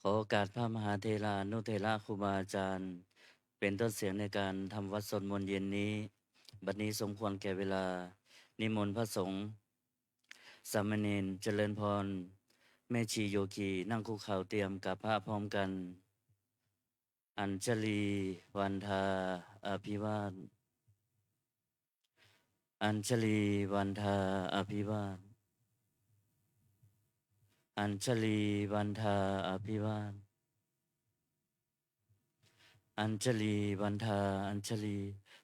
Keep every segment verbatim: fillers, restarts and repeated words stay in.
ขอโอกาสพระมหาเถรานุเถระครูบาอาจารย์ เป็นต้นเสียงในการทำวัตรสวดมนต์เย็นนี้ บัดนี้สมควรแก่เวลา นิมนต์พระสงฆ์ สามเณร เจริญพร แม่ชีโยคี นั่งคุกเข่าเตรียมกราบพระพร้อมกัน Añjalī vandā abhivād Añjalī vandā abhivād Añjalī vandā abhivād Añjalī vandā Añjalī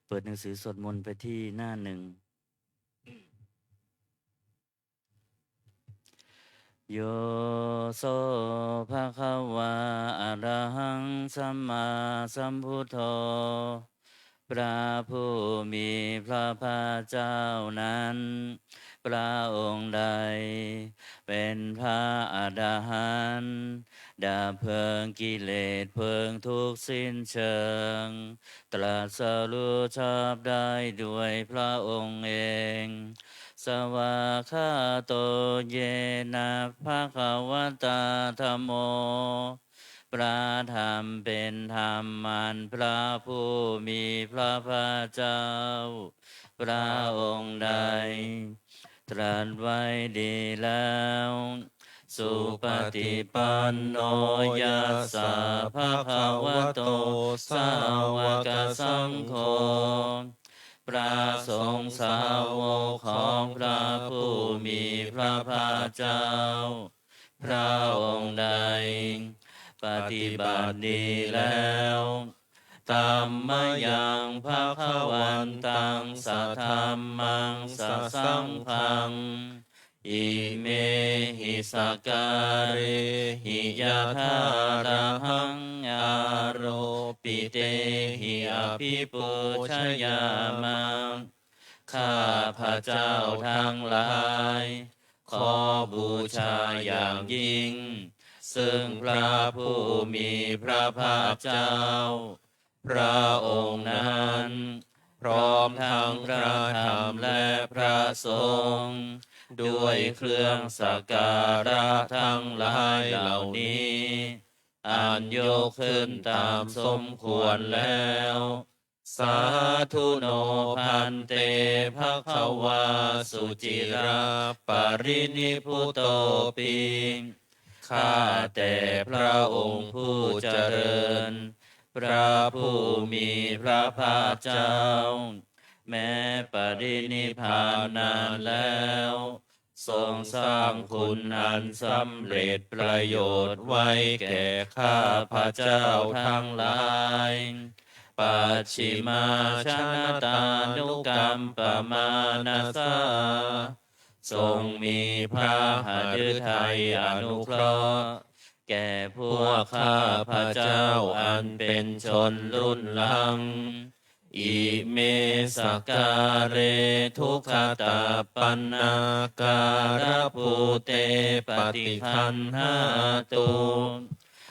เปิดหนังสือสวดมนต์ไปที่หน้าหนึ่ง Yo so bhagavā arahaṃ sammāsambuddho พระผู้มีพระภาคเจ้านั้น พระองค์ใดเป็นพระอรหันต์ ดับเพลิงกิเลสเพลิงทุกข์สิ้นเชิง ตรัสรู้ชอบได้ด้วยพระองค์เอง Svākkhāto yena bhagavatā dhammo พระธรรมเป็นธรรมอันพระผู้มีพระภาคเจ้า พระองค์ใด ตรัสไว้ดีแล้ว Supaṭipanno yassa bhagavato sāvakasaṅgho พระสงฆ์สาวกของพระผู้มีพระภาคเจ้า พระองค์ใด ปฏิบัติดีแล้ว Tammayaṃ bhagavantaṃ sadhammaṃ sasaṅghaṃ imehi sakkārehi yathārahaṃ āropitehi abhipūjayāma. ข้าพเจ้าทั้งหลาย ขอบูชาอย่างยิ่ง ซึ่งพระผู้มีพระภาคเจ้า พระองค์นั้น พร้อมทั้งพระธรรมและพระสงฆ์ ด้วยเครื่องสักการะทั้งหลายเหล่านี้ อันยกขึ้นตามสมควรแล้ว Sādhu no bhante bhagavā suciraparinibbutopi ข้าแต่พระองค์ผู้เจริญ พระผู้มีพระภาคเจ้า แม้ปรินิพพานนานแล้ว ทรงสร้างคุณอันสำเร็จประโยชน์ไว้แก่ข้าพเจ้าทั้งหลาย Pacchimājanatānukampamānasā ทรงมีพระหฤทัยอนุเคราะห์ แก่พวกข้าพเจ้าอันเป็นชนรุ่นหลัง Ime sakkāre duggatapaṇṇākārabhūte paṭiggaṇhātu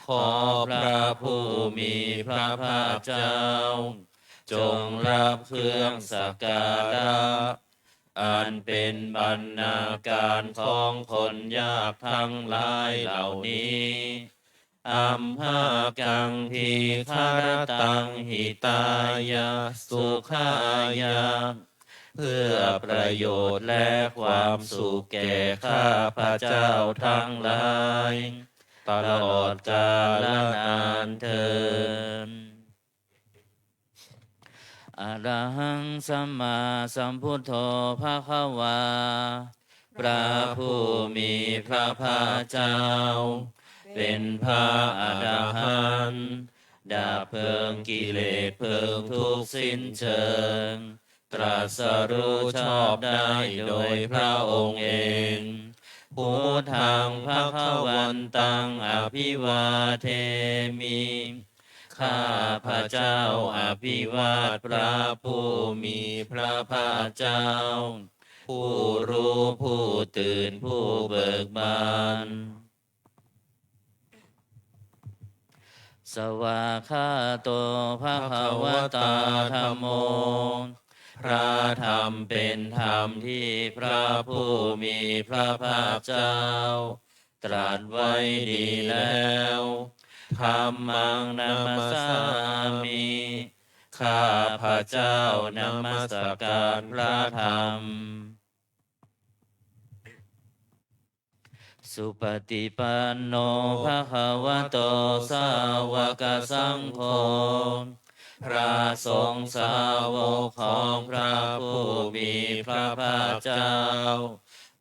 ขอพระผู้มีพระภาคเจ้า จงรับเครื่องสักการะ อันเป็นบรรณาการของคนยากทั้งหลายเหล่านี้ Amhākaṃ dīgharattaṃ hitāya sukhāya เพื่อประโยชน์และความสุขแก่ข้าพเจ้าทั้งหลาย ตลอดกาลนานเทอญ Arahaṃ sammāsambuddho bhagavā พระผู้มีพระภาคเจ้า เป็นพระอรหันต์ ดับเพลิงกิเลสเพลิงทุกข์สิ้นเชิง ตรัสรู้ชอบได้โดยพระองค์เอง Buddhaṃ bhagavantaṃ abhivādemi ข้าพเจ้าอภิวาทพระผู้มีพระภาคเจ้า ผู้รู้ผู้ตื่นผู้เบิกบาน Svākkhāto bhagavatā dhammo พระธรรมเป็นธรรมที่พระผู้มีพระภาคเจ้า ตรัสไว้ดีแล้ว Dhammaṃ namassāmi. ข้าพเจ้านมัสการพระธรรม Supaṭipanno bhagavato sāvakasaṅgho. พระสงฆ์สาวกของพระผู้มีพระภาคเจ้า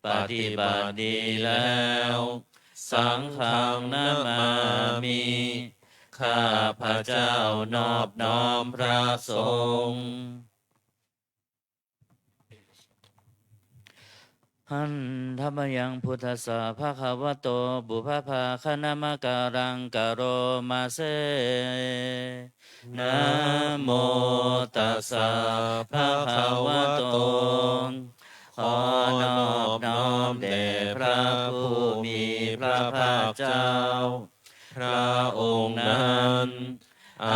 ปฏิบัติดีแล้ว Saṅghaṃ namāmi. ข้าพเจ้านอบน้อมพระสงฆ์ Handa mayaṃ buddhassa bhagavato pubbabhāganamakāraṃ karoma se. Namo tassa bhagavato. ขอนอบน้อมแด่พระผู้มีพระภาคเจ้า พระองค์นั้น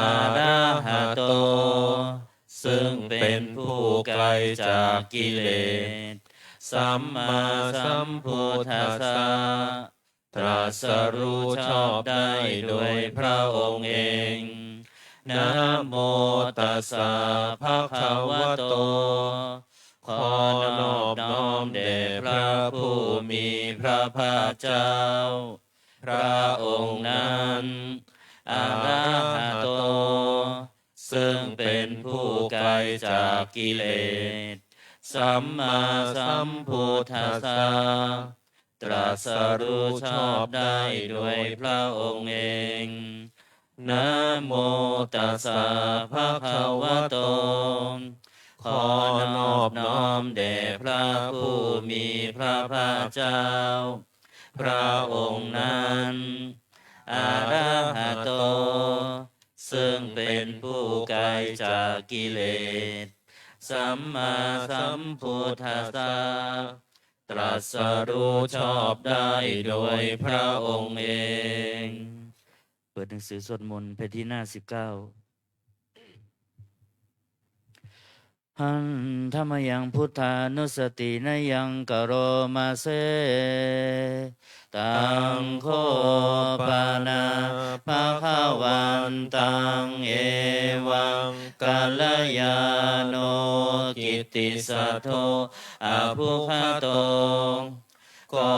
Arahato ซึ่งเป็นผู้ไกลจากกิเลส Sammāsambuddhassa ตรัสรู้ชอบได้โดยพระองค์เอง Namo tassa bhagavato. ขอนอบน้อมแด่พระผู้มีพระภาคเจ้า พระองค์นั้น Arahato ซึ่งเป็นผู้ไกลจากกิเลส Sammāsambuddhassa ตรัสรู้ชอบได้โดยพระองค์เอง Namo tassa bhagavato. ขอนอบน้อมแด่พระผู้มีพระภาคเจ้า พระองค์นั้น Arahato ซึ่งเป็นผู้ไกลจากกิเลส Sammāsambuddhassa ตรัสรู้ชอบได้โดยพระองค์เอง เปิดหนังสือสวดมนต์แผ่นที่หน้าสิบเก้า Handa mayaṃ buddhānussatinayaṃ karoma se. Taṃ kho pana bhagavantaṃ evaṃ kalyāṇo kittisaddo abbhuggato. ก็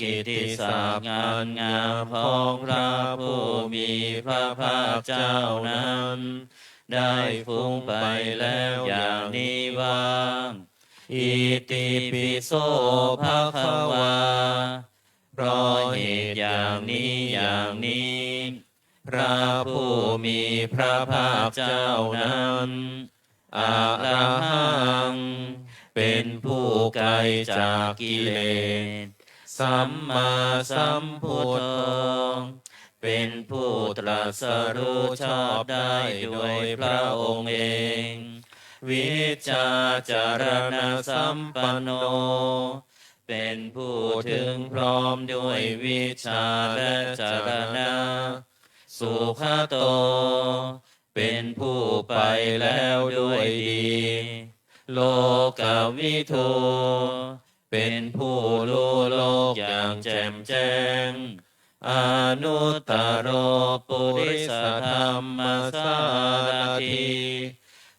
กิตติศัพท์งานงามของพระผู้มีพระภาคเจ้านั้น ได้ฟุ้งไปแล้วอย่างนี้ว่า Itipi so bhagavā. เพราะเหตุอย่างนี้อย่างนี้ พระผู้มีพระภาคเจ้านั้น Arahaṃ เป็นผู้ไกลจากกิเลส Sammāsambuddho เป็นผู้ตรัสรู้ชอบได้โดยพระองค์เอง Vijjācaraṇasampanno เป็นผู้ถึงพร้อมด้วยวิชชาและจรณะ Sugato เป็นผู้ไปแล้วด้วยดี Lokavidū เป็นผู้รู้โลกอย่างแจ่มแจ้ง Anuttaro purisadammasārathi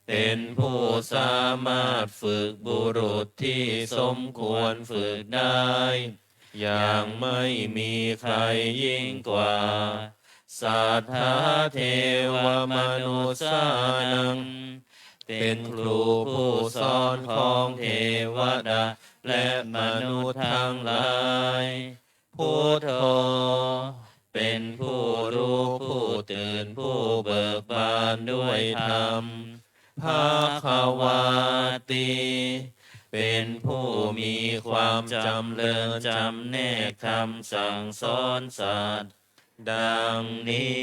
เป็นผู้สามารถฝึกบุรุษที่สมควรฝึกได้ อย่างไม่มีใครยิ่งกว่า Satthā devamanussānaṃ เป็นครูผู้สอนของเทวดาและมนุษย์ทั้งหลาย Buddho เป็นผู้รู้ผู้ตื่นผู้เบิกบานด้วยธรรม Bhagavāti เป็นผู้มีความจำเริญจำแนกธรรมสั่งสอนสัตว์ ดังนี้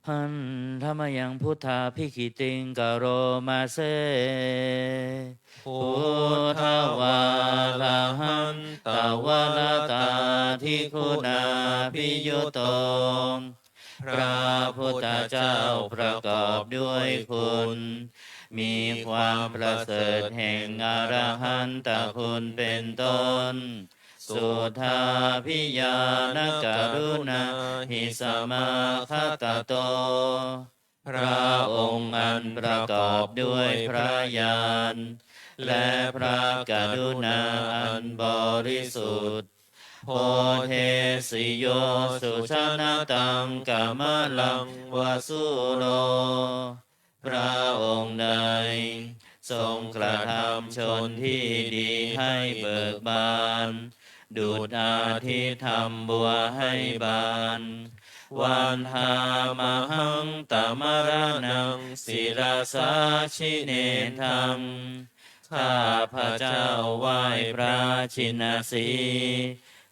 Handa mayaṃ buddhābhigītiṃ karoma se. Buddhavārahantavaratādiguṇābhiyutto. พระพุทธเจ้าประกอบด้วยคุณ มีความประเสริฐแห่งอรหันตคุณเป็นต้น suddhābhiñāṇakaruṇāhi samāgatatto พระองค์อันประกอบด้วยพระญาณ และพระกรุณาอันบริสุทธิ์ bodhesi yo sujanataṃ kamalaṃ va sūro พระองค์ใดทรงกระทำชนที่ดีให้เบิกบาน ดุจอาทิตย์ทำบัวให้บาน Vandāmahaṃ tamaraṇaṃ sirasā jinendaṃ ข้าพเจ้าไหว้พระชินสีห์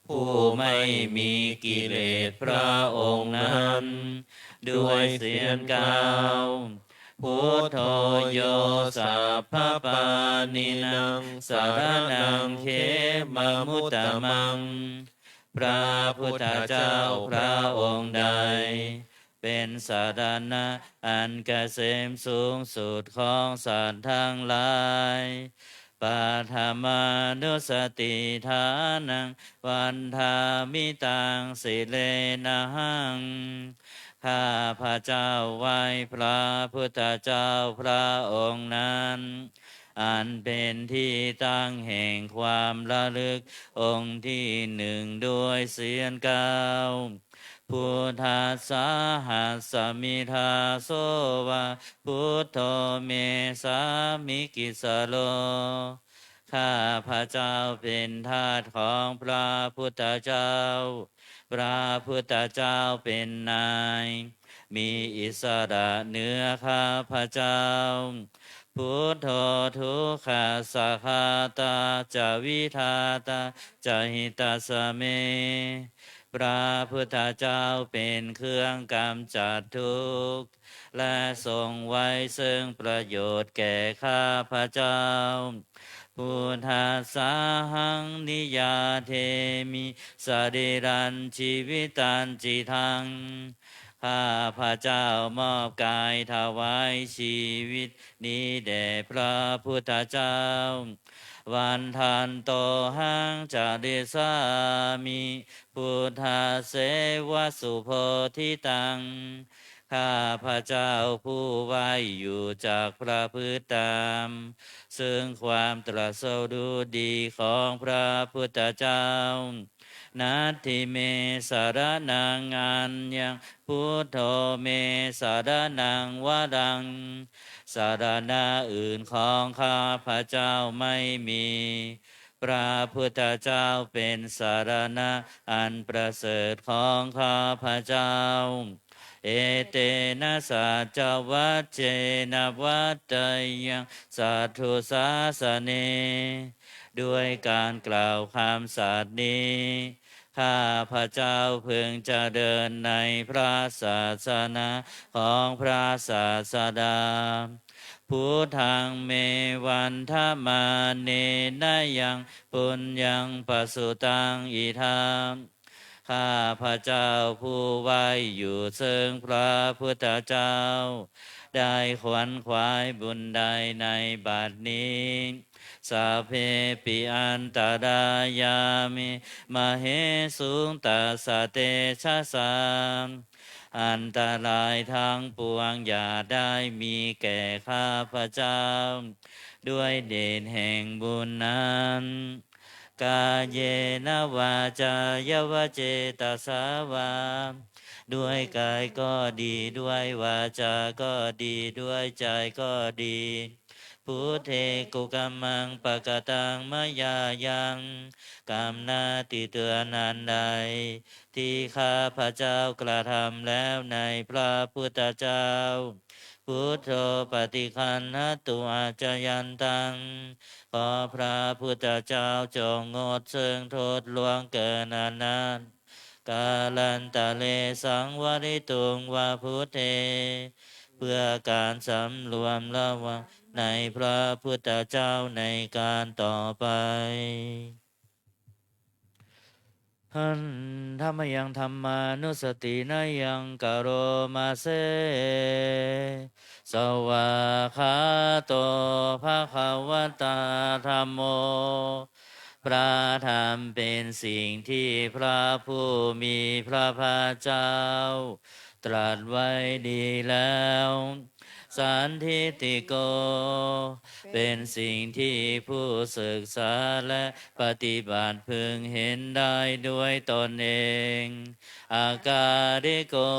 ผู้ไม่มีกิเลสพระองค์นั้น ด้วยเสียงกล่าว Buddho yo sabbapāṇīnaṃ saraṇaṃ khemamuttamaṃ พระพุทธเจ้าพระองค์ใด เป็นสรณะอันเกษมสูงสุดของสัตว์ทั้งหลาย Paṭhamānussatiṭṭhānaṃ vandāmi taṃ sirenahaṃ ข้าพเจ้าไหว้พระพุทธเจ้าพระองค์นั้น อันเป็นที่ตั้งแห่งความระลึกองค์ที่หนึ่งด้วยเสียงกล่าว Buddhassāhasmi dāso va buddho me sāmikissaro ข้าพเจ้าเป็นทาสของพระพุทธเจ้า พระพุทธเจ้าเป็นนาย มีอิสระเหนือข้าพเจ้า Buddho dukkhassa ghātā ca vidhātā ca hitassa me พระพุทธเจ้าเป็นเครื่องกำจัดทุกข์ และทรงไว้ซึ่งประโยชน์แก่ข้าพเจ้า Buddhassāhaṃ niyyādemi sarīrañjīvitañcidaṃ ข้าพเจ้ามอบกายถวายชีวิตนี้แด่พระพุทธเจ้า Vandantohaṃ carissāmi buddhasseva subodhitaṃ ข้าพเจ้าผู้ไหว้อยู่จักประพฤติตาม ซึ่งความตรัสรู้ดีของพระพุทธเจ้า Natthi me saraṇaṃ aññaṃ buddho me saraṇaṃ varaṃ สรณะอื่นของข้าพเจ้าไม่มี พระพุทธเจ้าเป็นสรณะอันประเสริฐของข้าพเจ้า Etena saccavajjena vaḍḍheyyaṃ satthu sāsane ด้วยการกล่าวคำสัตย์นี้ ข้าพเจ้าพึงเจริญในพระศาสนาของพระศาสดา Buddhaṃ me vandamānena yaṃ puññaṃ pasutaṃ idha ข้าพเจ้าผู้ไหว้อยู่ซึ่งพระพุทธเจ้า ได้ขวนขวายบุญใดในบัดนี้ Sabbepi antarāyā me māhesuṃ tassa tejasā อันตรายทั้งปวงอย่าได้มีแก่ข้าพเจ้า ด้วยเดชแห่งบุญนั้น Kāyena vācāya va cetasā vā ด้วยกายก็ดี ด้วยวาจาก็ดี ด้วยใจก็ดี Buddhe kukammaṃ pakataṃ mayā yaṃ กรรมหน้าที่เตือนอันใด ที่ข้าพเจ้ากระทำแล้วในพระพุทธเจ้า Buddho paṭiggaṇhatu accayantaṃ ขอพระพุทธเจ้าจงงดซึ่งโทษล่วงเกินอันนั้น Kālantare saṃvarituṃ va buddhe เพื่อการสำรวมระวังในพระพุทธเจ้าในการต่อไป Handa mayaṃ dhammānussatinayaṃ karoma se. Svākkhāto bhagavatā dhammo. พระธรรมเป็นสิ่งที่พระผู้มีพระภาคเจ้าตรัสไว้ดีแล้ว Sandiṭṭhiko เป็นสิ่งที่ผู้ศึกษาและปฏิบัติพึงเห็นได้ด้วยตนเอง Akāliko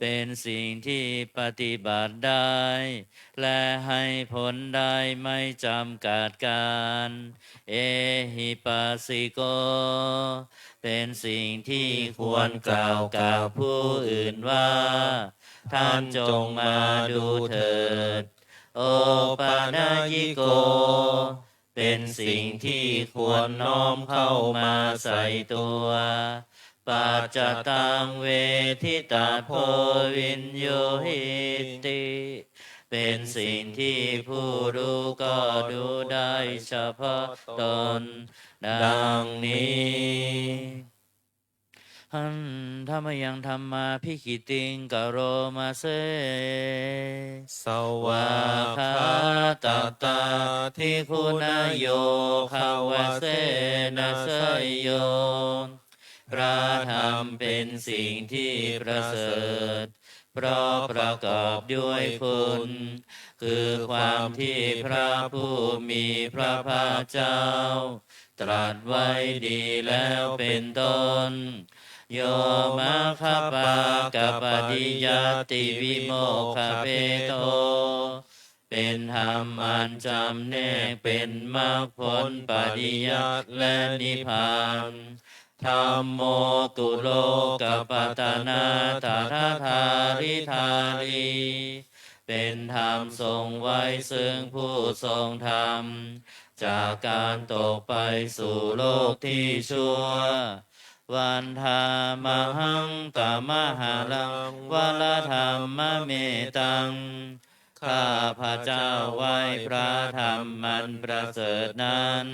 เป็นสิ่งที่ปฏิบัติได้ และให้ผลได้ไม่จำกัดกาล Ehipassiko เป็นสิ่งที่ควรกล่าวกับผู้อื่นว่า ท่านจงมาดูเถิด Opanayiko เป็นสิ่งที่ควรน้อมเข้ามาใส่ตัว Paccattaṃ veditabbo viññūhīti เป็นสิ่งที่ผู้รู้ก็รู้ได้เฉพาะตน ดังนี้ Handa mayaṃ dhammābhigītiṃ karoma se. Svākkhātatādiguṇayogavasena seyyo. พระธรรมเป็นสิ่งที่ประเสริฐ เพราะประกอบด้วยคุณ คือความที่พระผู้มีพระภาคเจ้า ตรัสไว้ดีแล้วเป็นต้น Yo maggappaṭiyattavimokkhabhedo เป็นธรรมอันจำแนกเป็นมรรคผลปริยัติและนิพพาน Dhammo kulokapattanā tadadhāridhārī เป็นธรรมทรงไว้ซึ่งผู้ทรงธรรม จากการตกไปสู่โลกที่ชั่ว Vandāmahaṃ tamaharaṃ varadhammametaṃ ข้าพเจ้าไหว้พระธรรมอันประเสริฐนั้น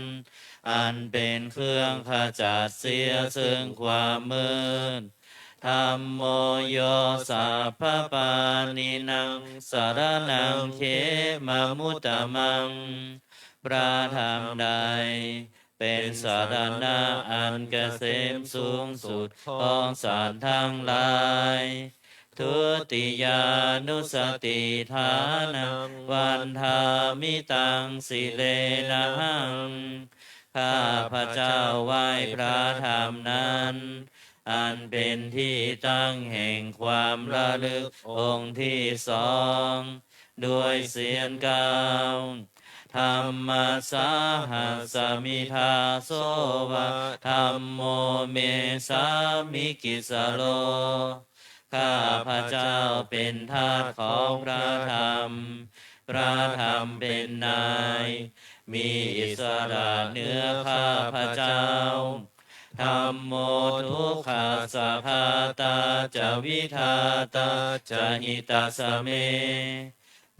อันเป็นเครื่องขจัดเสียซึ่งความมืด Dhammo yo sabbapāṇīnaṃ saraṇaṃ khemamuttamaṃ พระธรรมใด เป็นสรณะอันเกษมสูงสุดของสัตว์ทั้งหลาย Dutiyānussatiṭṭhānaṃ vandāmi taṃ sirenahaṃ ข้าพเจ้าไหว้พระธรรมนั้น อันเป็นที่ตั้งแห่งความระลึกองค์ที่สอง ด้วยเสียงกล่าว Dhammassāhasmi dāso va dhammo me sāmikissaro ข้าพเจ้าเป็นทาสของพระธรรม พระธรรมเป็นนาย มีอิสระเหนือข้าพเจ้า Dhammo dukkhassa ghātā ca vidhātā ca hitassa me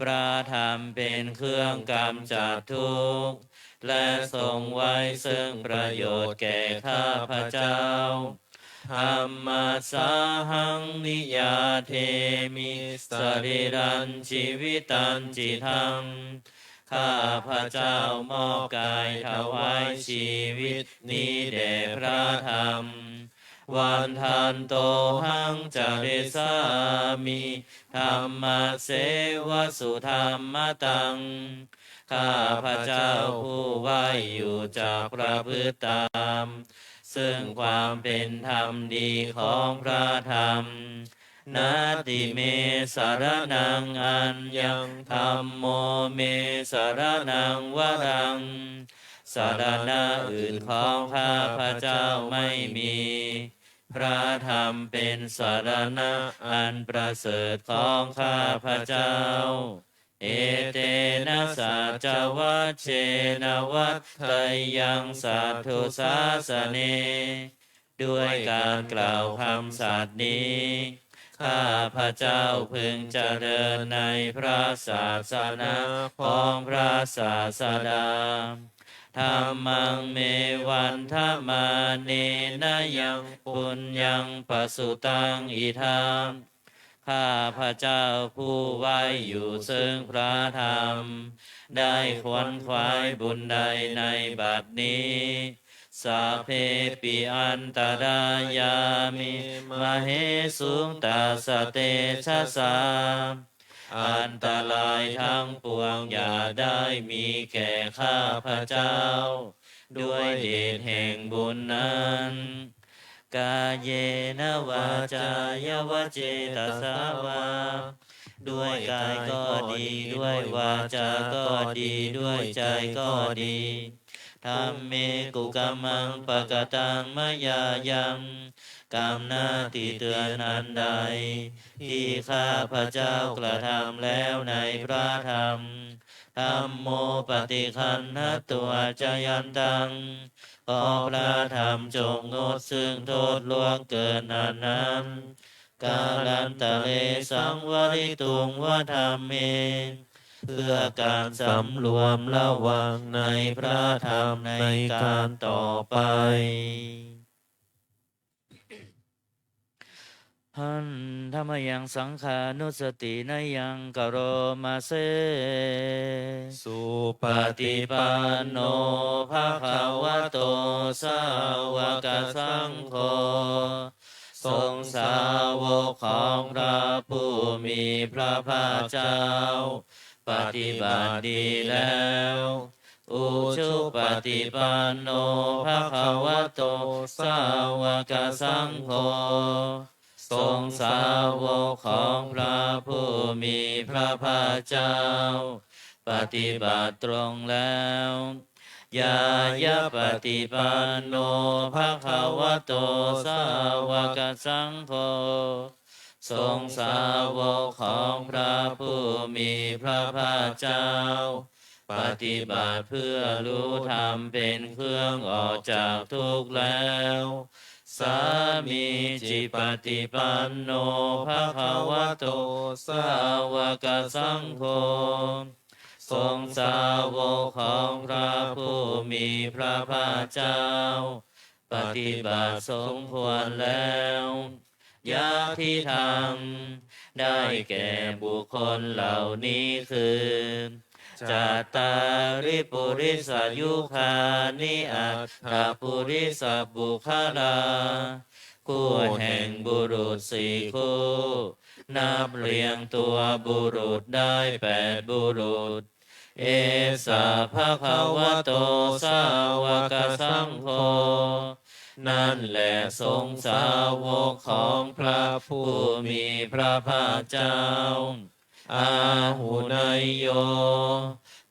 พระธรรมเป็นเครื่องกำจัดทุกข์ และทรงไว้ซึ่งประโยชน์แก่ข้าพเจ้า Dhammassāhaṃ niyyādemi sarīrañjīvitañcidaṃ ข้าพเจ้ามอบกายถวายชีวิตนี้แด่พระธรรม Vandantohaṃ carissāmi dhammasseva sudhammataṃ ข้าพเจ้าผู้ไหว้อยู่จักประพฤติตาม ซึ่งความเป็นธรรมดีของพระธรรม Natthi me saraṇaṃ aññaṃ dhammo me saraṇaṃ varaṃ สรณะอื่นของข้าพเจ้าไม่มี พระธรรมเป็นสรณะอันประเสริฐของข้าพเจ้า Etena saccavajjena vaḍḍheyyaṃ satthu sāsane ด้วยการกล่าวคำสัตย์นี้ ข้าพเจ้าพึงเจริญในพระศาสนาของพระศาสดา Dhammaṃ me vandamānena yaṃ puññaṃ pasutaṃ idha ข้าพเจ้าผู้ไหว้อยู่ซึ่งพระธรรม ได้ขวนขวายบุญใดในบัดนี้ sabbepi antarāyā me mahesuṃ tassa tejasā อันตรายทั้งปวงอย่าได้มีแก่ข้าพเจ้า ด้วยเดชแห่งบุญนั้น kāyena vācāya va cetasā vā ด้วยกายก็ดี ด้วยวาจาก็ดี ด้วยใจก็ดี dhamme kukammaṃ pakataṃ mayā yaṃ กรรมหน้าที่เตือนอันใด ที่ข้าพเจ้ากระทำแล้วในพระธรรม dhammo paṭiggaṇhatu accayantaṃ ขอพระธรรมจงงดซึ่งโทษล่วงเกินอันนั้น kālantare saṃvarituṃ va dhamme เพื่อการสำรวมระวังในพระธรรมในการต่อไป handa mayaṃ saṅghānussatinayaṃ karoma se supaṭipanno bhagavato sāvakasaṅgho ทรงสาวกของพระผู้มีพระภาคเจ้า ปฏิบัติดีแล้ว ujupaṭipanno bhagavato sāvakasaṅgho ทรงสาวกของพระผู้มีพระภาคเจ้า ปฏิบัติตรงแล้ว ñāyapaṭipanno bhagavato sāvakasaṅgho ทรงสาวกของพระผู้มีพระภาคเจ้า ปฏิบัติเพื่อรู้ธรรมเป็นเครื่องออกจากทุกข์แล้ว sāmīcipaṭipanno bhagavato sāvakasaṅgho ทรงสาวกของพระผู้มีพระภาคเจ้า ปฏิบัติสมควรแล้ว yadidaṃ ได้แก่บุคคลเหล่านี้คือ cattāri purisayugāni aṭṭha purisapuggalā คู่แห่งบุรุษสี่คู่ นับเรียงตัวบุรุษได้แปดบุรุษ esa bhagavato sāvakasaṅgho นั่นแหละสงฆ์สาวกของพระผู้มีพระภาคเจ้า āhuneyyo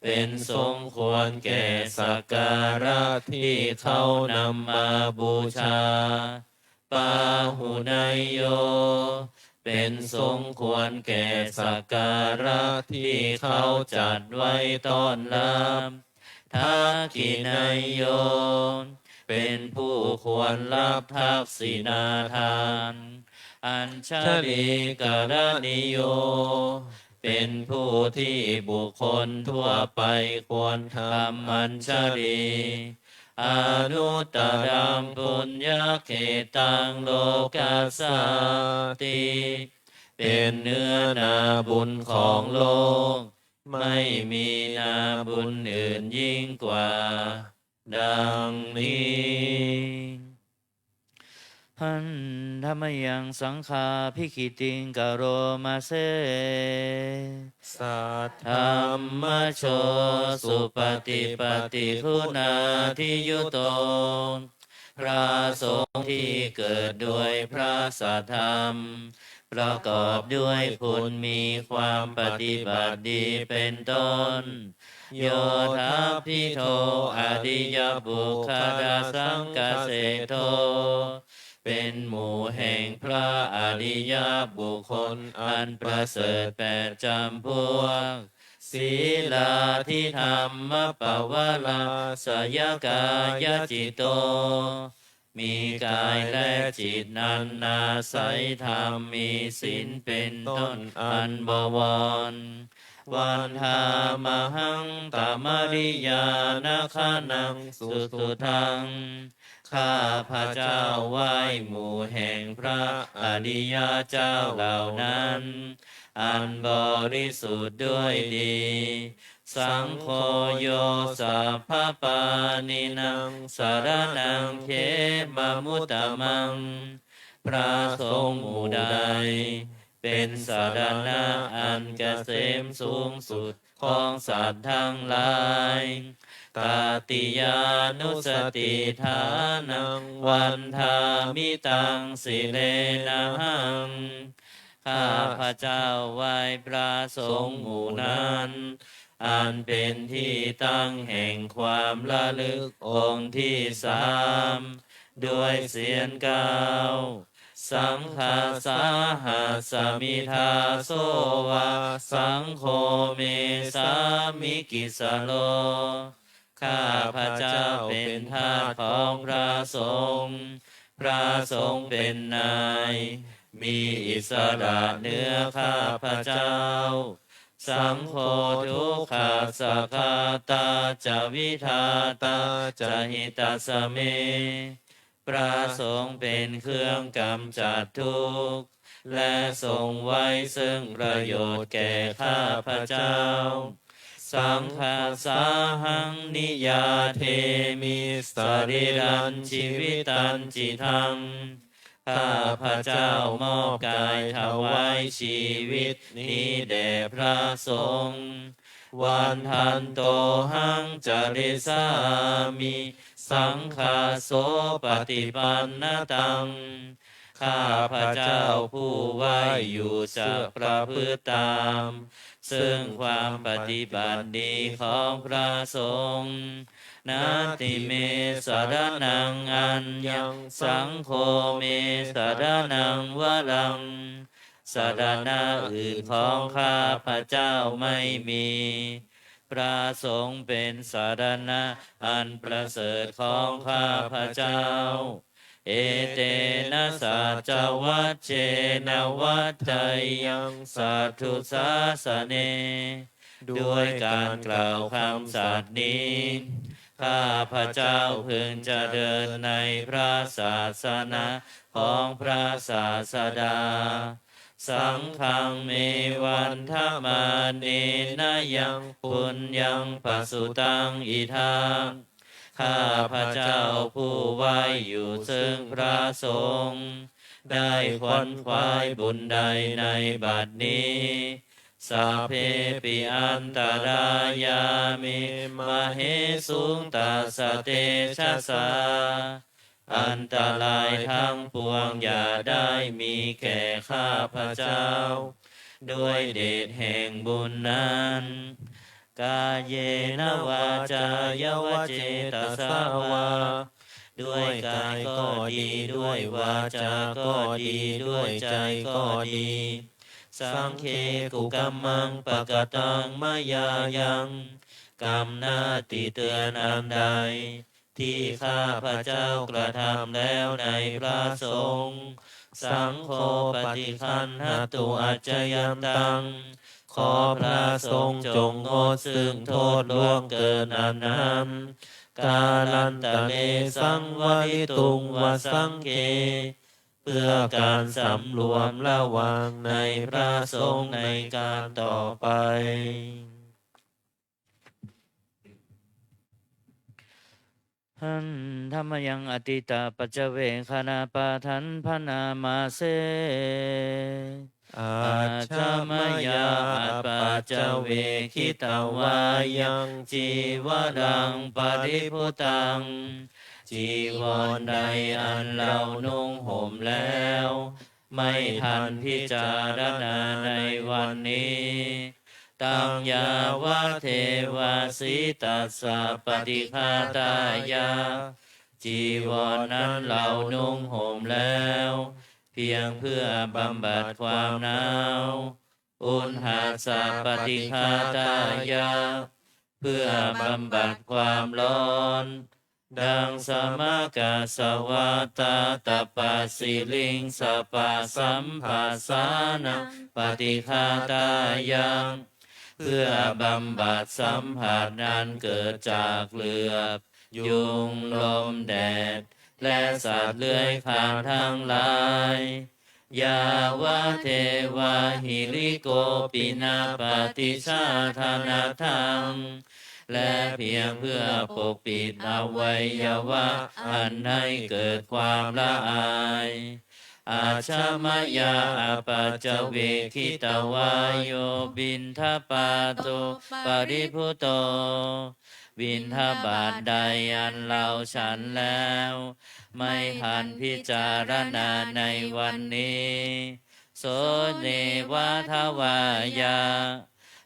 เป็นสมควรแก่สักการะที่เขานำมาบูชา pāhuneyyo เป็นสมควรแก่สักการะที่เขาจัดไว้ต้อนรับ dakkhiṇeyyo เป็นผู้ควรรับทักษิณาทาน añjalikaraṇīyo เป็นผู้ที่บุคคลทั่วไปควรทำอัญชลี anuttaraṃ puññakkhettaṃ lokassāti เป็นเนื้อนาบุญของโลก ไม่มีนาบุญอื่นยิ่งกว่า ดังนี้ handa mayaṃ saṅghābhigītiṃ karoma se saddhammajo supaṭipattiguṇādiyutto พระสงฆ์ที่เกิดด้วยพระสัทธรรม ประกอบด้วยคุณมีความปฏิบัติดีเป็นต้น yo tappito ariyapuggalasaṅghaseṭṭho เป็นหมู่แห่งพระอริยบุคคลอันประเสริฐแปดจำพวก sīlādidhammapavarāsayakāyacitto มีกายและจิตนั้นอาศัยธรรม มีศีลเป็นต้นอันบวร Vandāmahaṃ tamariyāna gaṇaṃ susuddhaṃ. ข้าพเจ้าไหว้หมู่แห่งพระอริยเจ้าเหล่านั้น อันบริสุทธิ์ด้วยดี Saṅgho yo sabbapāṇīnaṃ saraṇaṃ khemamuttamaṃ. พระสงฆ์หมู่ใด เป็นสรณะอันเกษมสูงสุดของสัตว์ทั้งหลาย Tatiyānussatiṭṭhānaṃ vandāmi taṃ sirenahaṃ. ข้าพเจ้าไหว้พระสงฆ์หมู่นั้น อันเป็นที่ตั้งแห่งความระลึกองค์ที่สาม ด้วยเสียงกล่าว Saṅghassa hasmi dāso va saṅgho me sāmikissaro. ข้าพเจ้าเป็นทาสของพระสงฆ์ พระสงฆ์เป็นนาย มีอิสระเหนือข้าพเจ้า Saṅgho dukkhassa ghātā ca vidhātā ca hitassa me. พระสงฆ์เป็นเครื่องกำจัดทุกข์ และทรงไว้ซึ่งประโยชน์แก่ข้าพเจ้า Saṅghassa haṃ niyyādemi sarīrañjīvitañcidaṃ. ข้าพเจ้ามอบกายถวายชีวิตนี้แด่พระสงฆ์ Vandantohaṃ carissāmi saṅghassopaṭipannataṃ. ข้าพเจ้าผู้ไหว้อยู่จะประพฤติตาม ซึ่งความปฏิบัติดีของพระสงฆ์ Natthi me saraṇaṃ aññaṃ saṅgho me saraṇaṃ varaṃ. สรณะอื่นของข้าพเจ้าไม่มี พระสงฆ์เป็นสรณะอันประเสริฐของข้าพเจ้า Etena saccavajjena vaḍḍheyyaṃ satthu-sāsane. ด้วยการกล่าวคำสัตย์นี้ ข้าพเจ้าพึงเจริญในพระศาสนาของพระศาสดา Saṅghaṃ me vandamānena yaṃ puññaṃ pasutaṃ idha. ข้าพเจ้าผู้ไหว้อยู่ซึ่งพระสงฆ์ ได้ขวนขวายบุญใดในบัดนี้ Sabbepi antarāyā me māhesuṃ tassa tejasā. อันตรายทั้งปวงอย่าได้มีแก่ข้าพเจ้า ด้วยเดชแห่งบุญนั้น Kāyena vācāya va cetasā vā. ด้วยกายก็ดี ด้วยวาจาก็ดี ด้วยใจก็ดี Saṅghe kukammaṃ pakataṃ mayā yaṃ. กรรมหน้าติเตียนอันใด ที่ข้าพเจ้ากระทำแล้วในพระสงฆ์ Saṅgho paṭiggaṇhatu accayantaṃ. ขอพระสงฆ์จงงดซึ่งโทษล่วงเกินอันนั้น Kālantare saṃvarituṃ va saṅghe. เพื่อการสำรวมระวังในพระสงฆ์ในการต่อไป Handa mayaṃ atītapaccavekkhaṇapāṭhaṃ bhaṇāma se. Ajja mayā apaccavekkhitvā yaṃ cīvaraṃ paribhuttaṃ. จีวรใดอันเรานุ่งห่มแล้ว ไม่ทันพิจารณาในวันนี้ Taṃ yāvadeva sītassa paṭighātāya. จีวรนั้นเรานุ่งห่มแล้ว เพียงเพื่อบำบัดความหนาว Uṇhassa paṭighātāya. เพื่อบำบัดความร้อน Daṃsamakasavātātapasiriṃsapasamphassānaṃ paṭighātāya. เพื่อบำบัดสัมผัสอันเกิดจากเหลือบ ยุง ลม แดด และสัตว์เลื้อยคลานทั้งหลาย Yāvadeva hirikopinapaṭicchādanatthaṃ และเพียงเพื่อปกปิดอวัยวะอันให้เกิดความละอาย Ajja mayā apaccavekkhitvā yo piṇḍapāto paribhutto บิณฑบาตใดอันเราฉันแล้ว ไม่ทันพิจารณาในวันนี้ So neva davāya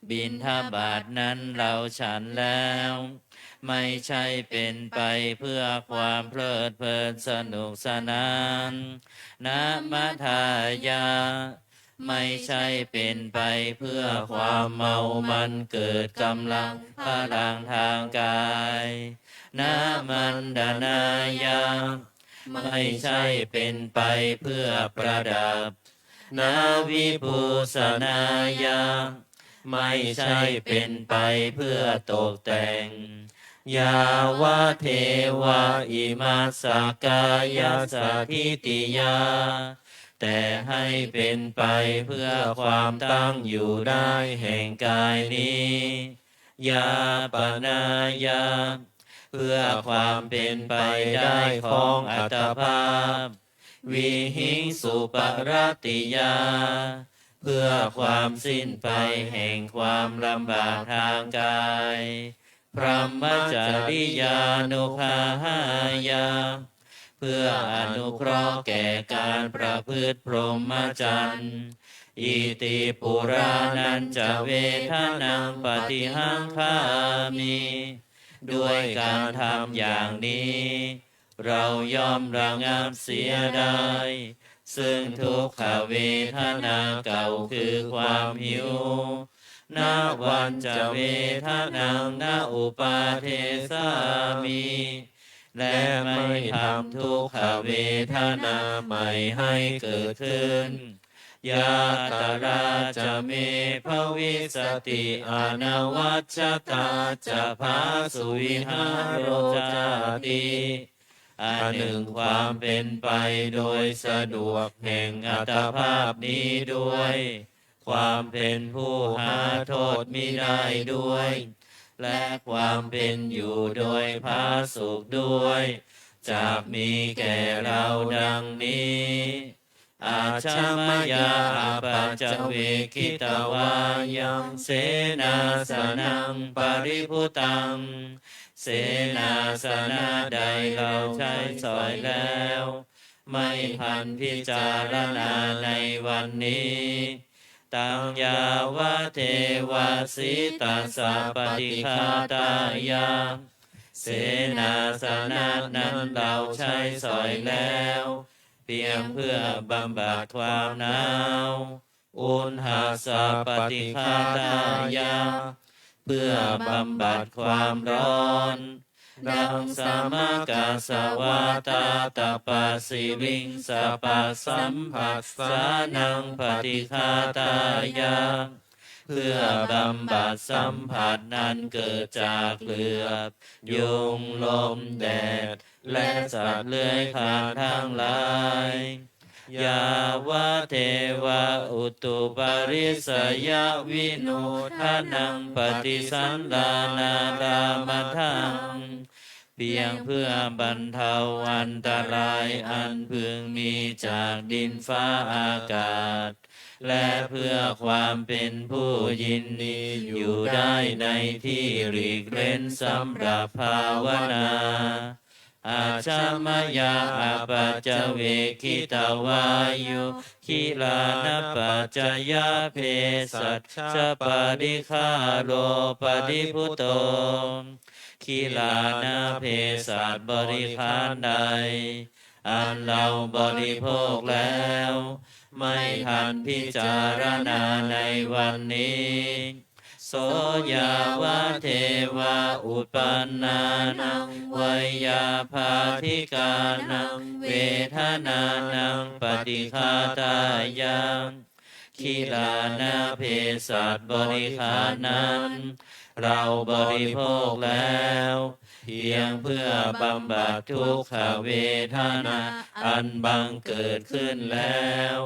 บิณฑบาตนั้นเราฉันแล้ว ไม่ใช่เป็นไปเพื่อความเพลิดเพลินสนุกสนาน Na madāya ไม่ใช่เป็นไปเพื่อความเมามันเกิดกำลังพลังทางกาย Na maṇḍanāya ไม่ใช่เป็นไปเพื่อประดับ Na vibhūsanāya ไม่ใช่เป็นไปเพื่อตกแต่ง Yāvadeva imassa kāyassa ṭhitiyā แต่ให้เป็นไปเพื่อความตั้งอยู่ได้แห่งกายนี้ Yāpanāya เพื่อความเป็นไปได้ของอัตภาพ Vihiṃsuparatiyā เพื่อความสิ้นไปแห่งความลำบากทางกาย Brahmacariyānuggahāya เพื่ออนุเคราะห์แก่การประพฤติพรหมจรรย์ Iti purāṇañca vedanaṃ paṭihaṅkhāmi ด้วยการทำอย่างนี้ เราย่อมระงับเสียได้ ซึ่งทุกขเวทนาเก่าคือความหิว Navañca vedanaṃ na uppādessāmi และไม่ทำทุกขเวทนาใหม่ให้เกิดขึ้น Yātrā ca me bhavissati anavajjatā ca phāsuvihāro cāti อันหนึ่งความเป็นไปโดยสะดวกแห่งอัตภาพนี้ด้วย ความเป็นผู้หาโทษมิได้ด้วย และความเป็นอยู่โดยผาสุกด้วย จักมีแก่เราดังนี้ Ajja mayā apaccavekkhitvā yaṃ senāsanaṃ paribhuttaṃ เสนาสนะใดเราใช้สอยแล้ว ไม่ทันพิจารณาในวันนี้ Taṃ yāvadeva sītassa paṭighātāya เสนาสนะนั้นเราใช้สอยแล้ว เพียงเพื่อบำบัดความหนาว Uṇhassa paṭighātāya เพื่อบำบัดความร้อน Daṃsamakasavātātapasiriṃ sapasamphassānaṃ paṭighātāya เพื่อบำบัดสัมผัสนั้นเกิดจากเหลือบ ยุง ลม แดด และสัตว์เลื้อยคลานทั้งหลาย Yāvadeva utuparissayavinodanaṃ paṭisallānārāmatthaṃ เพียงเพื่อบรรเทาอันตรายอันพึงมีจากดินฟ้าอากาศ และเพื่อความเป็นผู้ยินดีอยู่ได้ในที่หลีกเร้นสำหรับภาวนา Ajja mayā apaccavekkhitvā yo gilānapaccayabhesajjaparikkhāro paribhutto กิลานะเภสัชบริขารใด อันเราบริโภคแล้ว ไม่ทันพิจารณาในวันนี้ So yāvadeva uppannānaṃ veyyābādhikānaṃ vedanānaṃ paṭighātāya คิลานะเภสัชบริขารนั้น เราบริโภคแล้ว เพียงเพื่อบำบัดทุกขเวทนาอันบังเกิดขึ้นแล้ว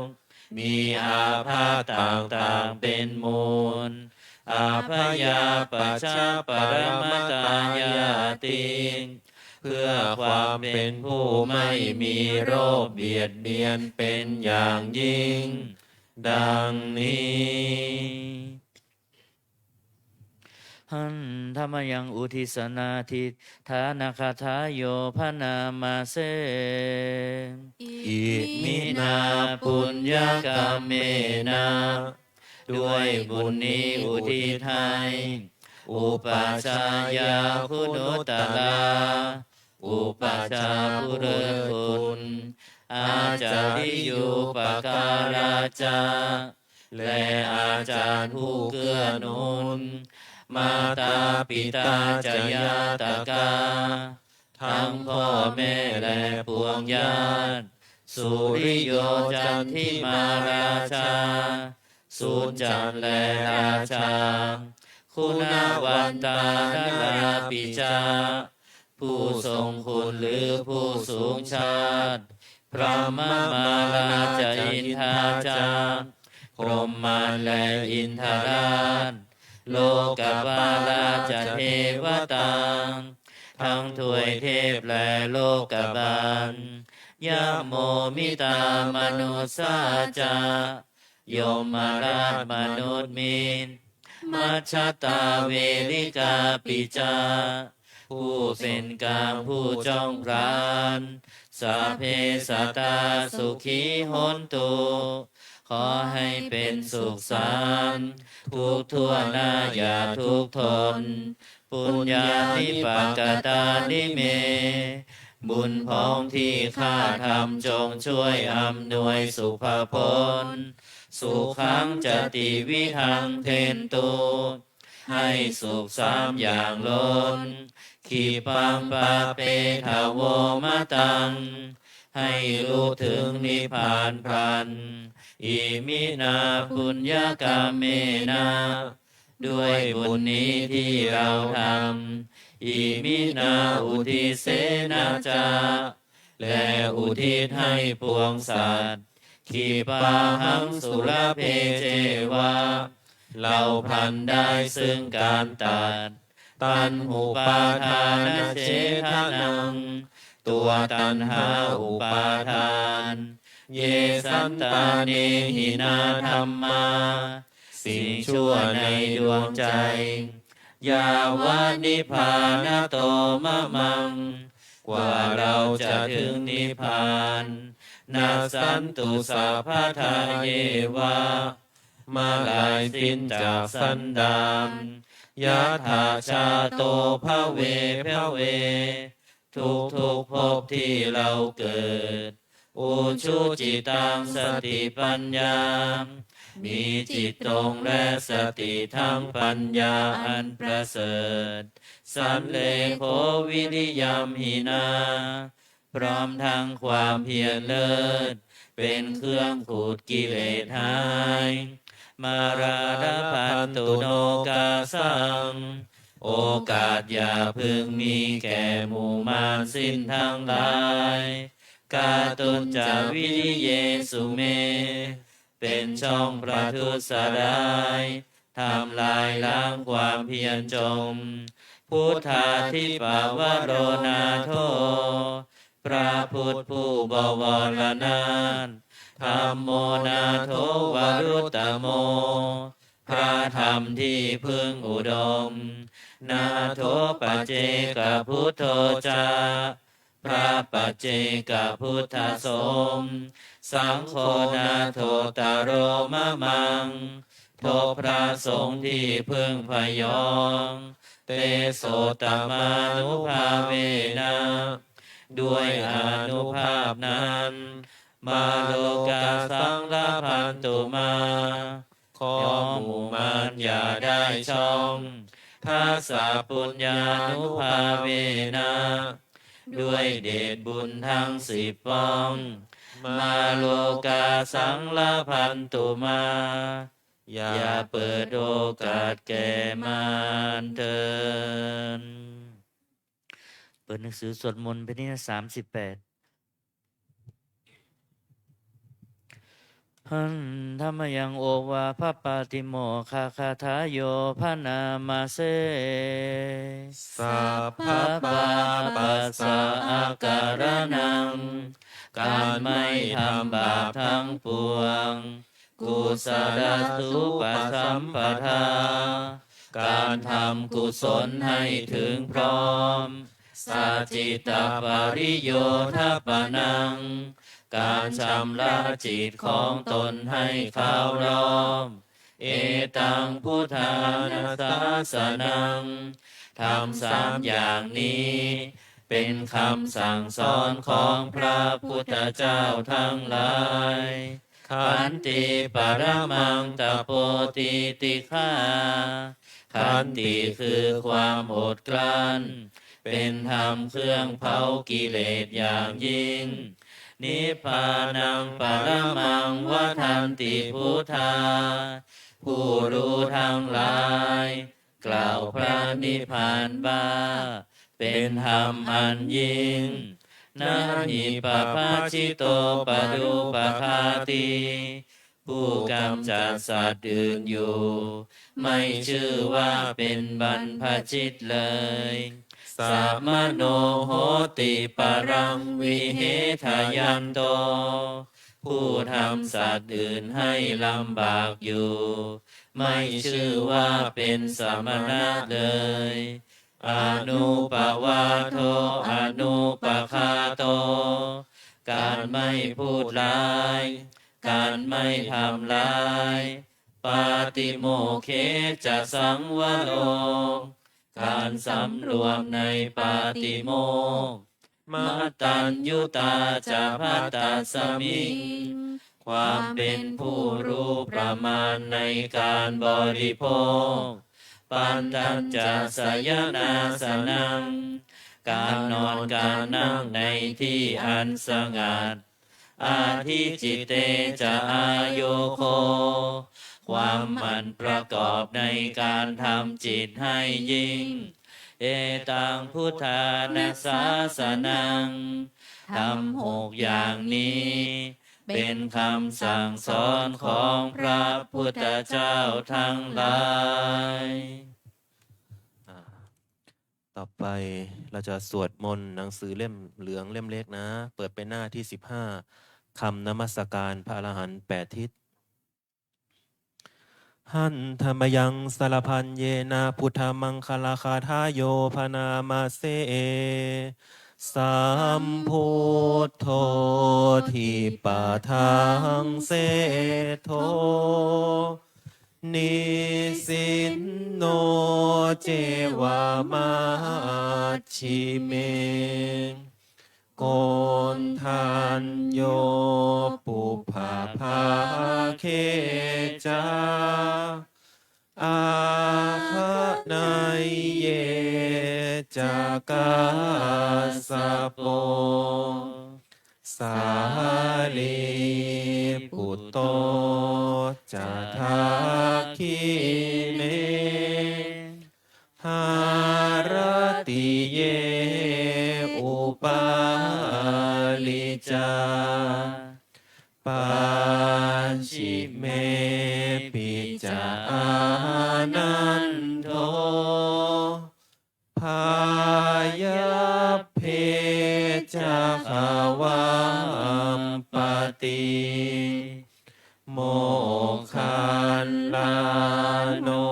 มีอาพาธต่างๆเป็นมูล อาพยาปัจจปรมตายาติ เพื่อความเป็นผู้ไม่มีโรคเบียดเบียนเป็นอย่างยิ่ง ดังนี้ Handa mayaṃ uddissa nāthiṭṭhānagāthāyo bhaṇāma se. Iminā puññakammena ด้วยบุญนี้อุทิศให้ อุปัชฌายาคุณุตตรā อุปัชฌาย์ผู้เลิศคุณ อาจาริยูปการาจา และอาจารย์ผู้เกื้อหนุน มาตาปิตาจะญาตกา ทั้งพ่อแม่และปวงญาติ สุริโยจันทิมาราชา สุริจันทร์และราชา คุณวันตานารāpi ca ผู้ทรงคุณหรือผู้สูงชาติ พรหมมาราจะอินทาจะ พรหมมารและอินทราช โลกปาลาจะเทวตา ทั้งทวยเทพและโลกบาล ยะโมมิตามนุสสาจะ ยมราชมนุษย์มิตร มัจฉตาเวริกาปิจา ผู้เป็นกลางผู้จ้องผลาญ สัพเพสัตตาสุขีโหนตุ ขอให้เป็นสุขสันต์ทุกทั่วหน้าอย่าทุกข์ทน ปุญญานิปกตานิเม บุญพองที่ข้าทำจงช่วยอำนวยสุภพล สุขังจติวิทังเทนตุ ให้สุขสามอย่างล้น ขีปังปาเปทโวมตัง ให้รู้ถึงนิพพานพลัน อิมินาปุญญกรรมเมนะ ด้วยบุญนี้ที่เราทำ อิมินาอุทิเสนะจะ และอุทิศให้ปวงสัตว์ ขีปาหังสุลเพเจวะ เราพลันได้ซึ่งการตัด ตัณหุปาทานเฉทนัง ตัวตัณหาอุปาทาน เยสันตาเนหินาธัมมา สิ่งชั่วในดวงใจ ยาวะนิพพานะโตมะมัง กว่าเราจะถึงนิพพาน นัสสันตุสัพพทาเยวะ เมื่อลายสิ้นจากสันดาน ยัตถาชาโตภเวภเว ทุกทุกๆภพที่เราเกิด อุชุจิตังสติปัญญา มีจิตตรงและสติทั้งปัญญาอันประเสริฐ สันเลโขวิริยัมหินา พร้อมทั้งความเพียรเลิศ เป็นเครื่องขูดกิเลสหาย มาราลพันตุโนกาสัง โอกาสอย่าพึงมีแก่หมู่มารสิ้นทั้งหลาย กาตุญจวิริเยสุเม เป็นช่องประทุษร้าย ทำลายล้างความเพียรจม พุทธาธิปวโรนาโถ พระพุทธผู้บวรนาถ ธัมโมนาโถวรุตตโม พระธรรมที่พึ่งอุดม นาโถปัจเจกพุทโธจะ พระปัจเจกพุทธสงฆ์ สังโฆนาโถตโรมะมัง พบพระสงฆ์ที่พึ่งพยอง เตโสตมานุภาเวนะ ด้วยอานุภาพนั้น มาโลกาสังลพันตุมา ขอหมู่มารอย่าได้ช่อง ทัสสะปุญญานุภาเวนะ ด้วยเดชบุญทั้งสิบป้อง mā lokā saṃlabhantu mā. อย่าเปิดโอกาสแก่มารเถิด เปิดหนังสือสวดมนต์แผ่นที่สามสิบแปด Handa mayaṃ ovāhapātimokkhagathayo bhaṇāma se. Sabbapāpassa akaraṇaṃ การไม่ทำบาปทั้งปวง Kusalasupasampadā การทำกุศลให้ถึงพร้อม Sacittapariyodapanaṃ การชำระจิตของตนให้เคารอบ Etaṃ buddhāna sāsanaṃ ธรรมสามอย่างนี้ เป็นคำสั่งสอนของพระพุทธเจ้าทั้งหลาย Khanti paramaṃ tapo titikkhā ขันติคือความอดกลั้น เป็นธรรมเครื่องเผากิเลสอย่างยิ่ง Nibbānaṃ paramaṃ vadanti buddhā ผู้รู้ทั้งหลาย กล่าวพระนิพพานว่า เป็นธรรมอันยิ่ง Na hi pabbajitopadūpaghāti ผู้กำจัดสัตว์อื่นอยู่ ไม่ชื่อว่าเป็นบรรพชิตเลย Samaṇo hoti paraṃ vihetayanto ผู้ทำสัตว์อื่นให้ลำบากอยู่ ไม่ชื่อว่าเป็นสมณะเลย Anupavādo anupaghāto การไม่พูดร้าย การไม่ทำร้าย Pātimokkhe ca saṃvaro การสำรวมในปาติโมกข์ Mataññutā ca bhattasmiṃ ความเป็นผู้รู้ประมาณในการบริโภค Pantañca sayanāsanaṃ การนอนการนั่งในที่อันสงัด Adhicitte ca āyogo ความหมั่นประกอบในการทำจิตให้ยิ่ง Etaṃ buddhāna sāsanaṃ ธรรมหกอย่างนี้ เป็นคำสั่งสอนของพระพุทธเจ้าทั้งหลาย อ่า ต่อไปเราจะสวดมนต์หนังสือเล่มเหลืองเล่มเล็กนะ เปิดไปหน้าที่สิบห้า คำนมัสการพระอรหันต์แปดทิศ Handa mayaṃ sarabhaññena buddhamaṅgalagāthāyo bhaṇāma se. Sambuddho dvipadaṃ seṭṭho nisinno ceva majjhime Koṇḍañño pubbabhāge ca āgaṇeyye ca kassapo sārīputto ca dakkhiṇe haratiye upāli ca pacchimepi ca ānando pāyabbe ca gavampati moggallāno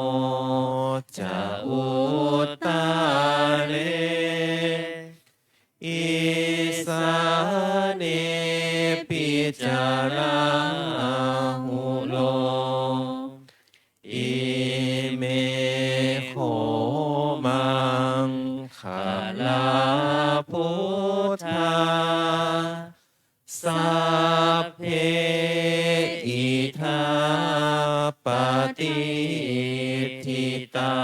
ca uttare isānepi ca rāhulo ime kho maṅgalā buddhā sabbe idha patiṭṭhitā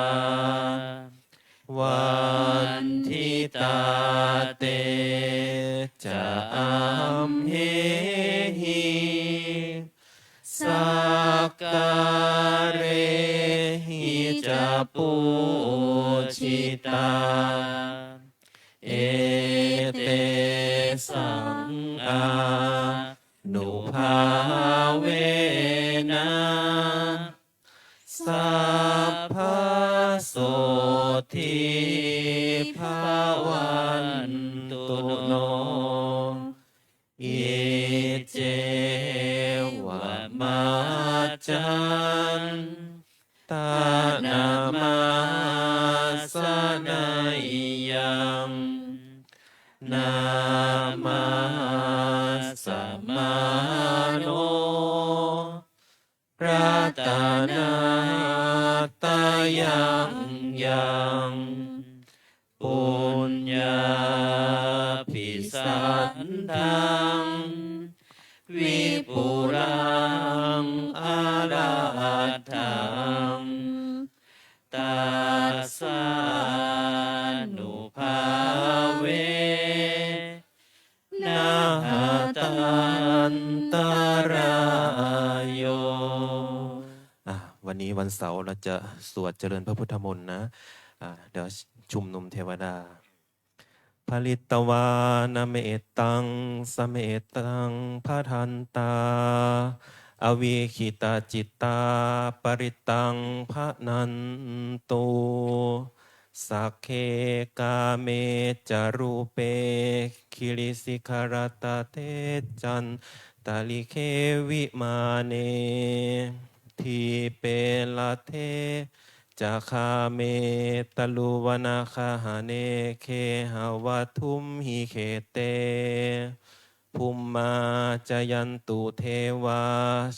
vanditā te ca amhe sakkārehi ca pūjitā, etesaṃ ānubhāvena sabbasotthī bhavantu no. Iccevamantaṃ tanamāsaneyyaṃ, namassamaṇo ratanattayaṃ yaṃ, puññābhisandaṃ vipulaṃ alatthaṃ, tassānubhāvena hatantarāyo. อ่ะ วันนี้วันเสาร์เราจะสวดเจริญพระพุทธมนต์นะ อ่ะ เดี๋ยวชุมนุมเทวดา Pharitvāna mettaṃ samettaṃ bhadantā, avikkhittacittā parittaṃ bhaṇantu. Sagge kāme ca rūpe girisikharataṭe cantalikkhe vimāne, dīpe raṭṭhe ca gāme taruvanagahane gehavatthumhi khette, bhummā cāyantu devā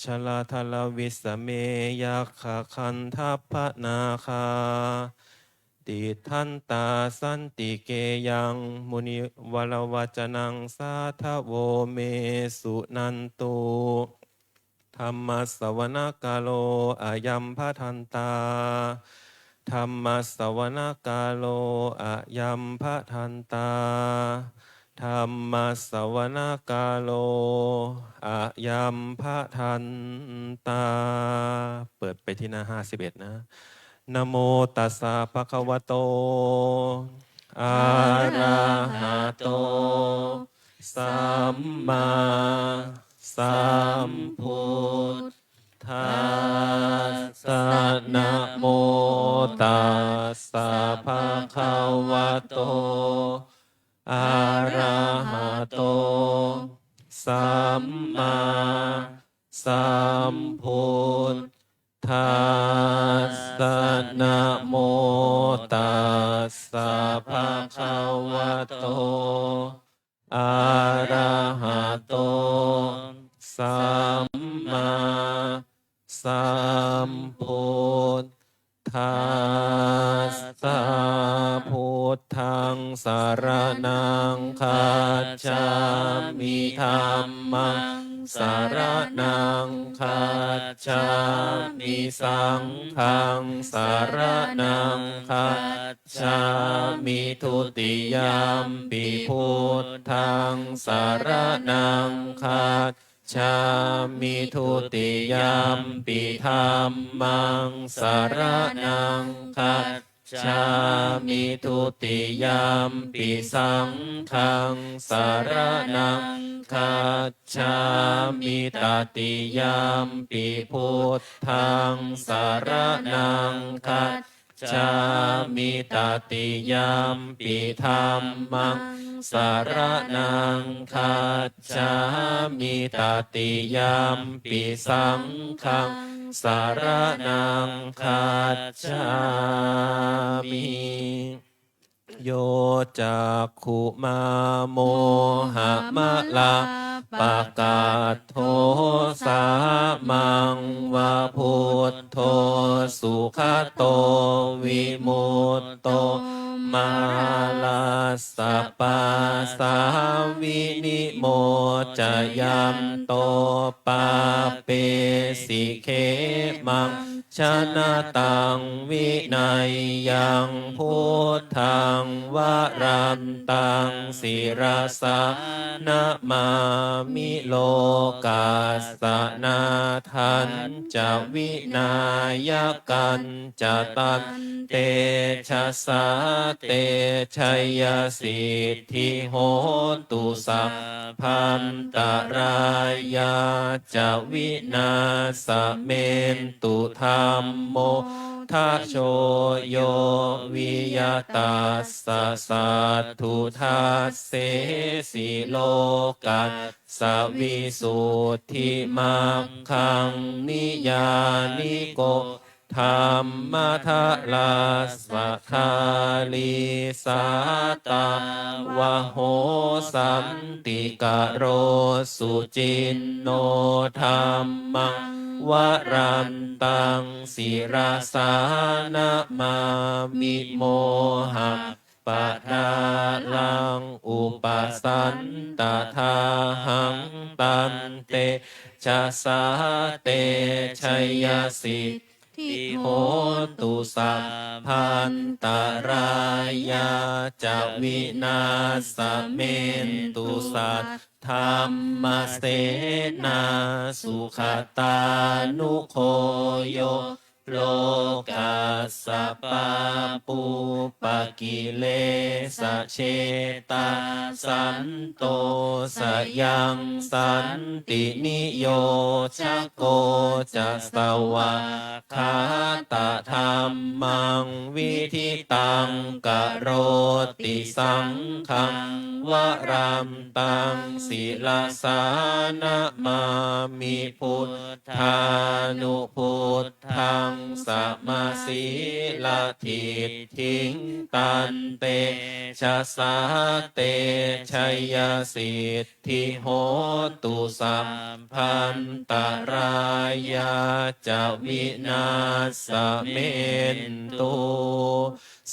jalathalavisame yakkhagandhabbanāgā, tiṭṭhantā santike yaṃ munivaravacanaṃ sādhavo me suṇantu. Dhammassavanakālo ayam bhadantā. Dhammassavanakālo ayam bhadantā. Dhammassavanakālo ayam bhadantā. เปิดไปที่หน้าห้าสิบเอ็ดนะ Namo tassa bhagavato arahato sammāsambuddhassa. Namo tassa bhagavato arahato sammāsambuddhassa. Namo tassa bhagavato arahato sammāsambuddhassa. Buddhaṃ saraṇaṃ gacchāmi. Dhammaṃ saraṇaṃ gacchāmi. Saṅghaṃ saraṇaṃ gacchāmi. Dutiyampi buddhaṃ saraṇaṃ gacchāmi. Dutiyampi dhammaṃ saraṇaṃ gacchāmi. Dutiyampi saṅghaṃ saraṇaṃ gacchāmi. Tatiyampi buddhaṃ saraṇaṃ gacchāmi. Tatiyampi dhammaṃ saraṇaṃ gacchāmi. Tatiyampi saṅghaṃ saraṇaṃ gacchāmi. Yo cakkhumā mohamalāpakaṭṭho, sāmaṃ va buddho sugato vimutto, mārassa pāsā vinimocayanto, pāpesi khemaṃ janataṃ vineyyaṃ buddhaṃ varantaṃ sirasā namāmi. Lokassa nāthañca vināyakañca tantejasā te jayasiddhi hotu sabbantarāyā ca vināsamentu. Dhammo dhajo yo viya tassa satthu dassesi lokassa visuddhimaggaṃ niyyāniko dhammadharassa sātāvaho santikaro suciṇṇo dhammaṃ varantaṃ sirasā namāmi. Moha padālaṃ upasantadāhaṃ tantejasā te jayasiddhi hotu sabbantarāyā ca vināsamentu. Saddhammasenā sugatānugo yo lokassa pāpūpakilesajetā santo sayaṃ santiniyojako ca svākkhātadhammaṃ viditaṃ karoti saṅghaṃ varantaṃ sirasā namāmi. Buddhānubud dhaṃ samasīladiṭṭhiṃ tantejasā te jayasiddhi hotu sabbantarāyā ca vināsamentu.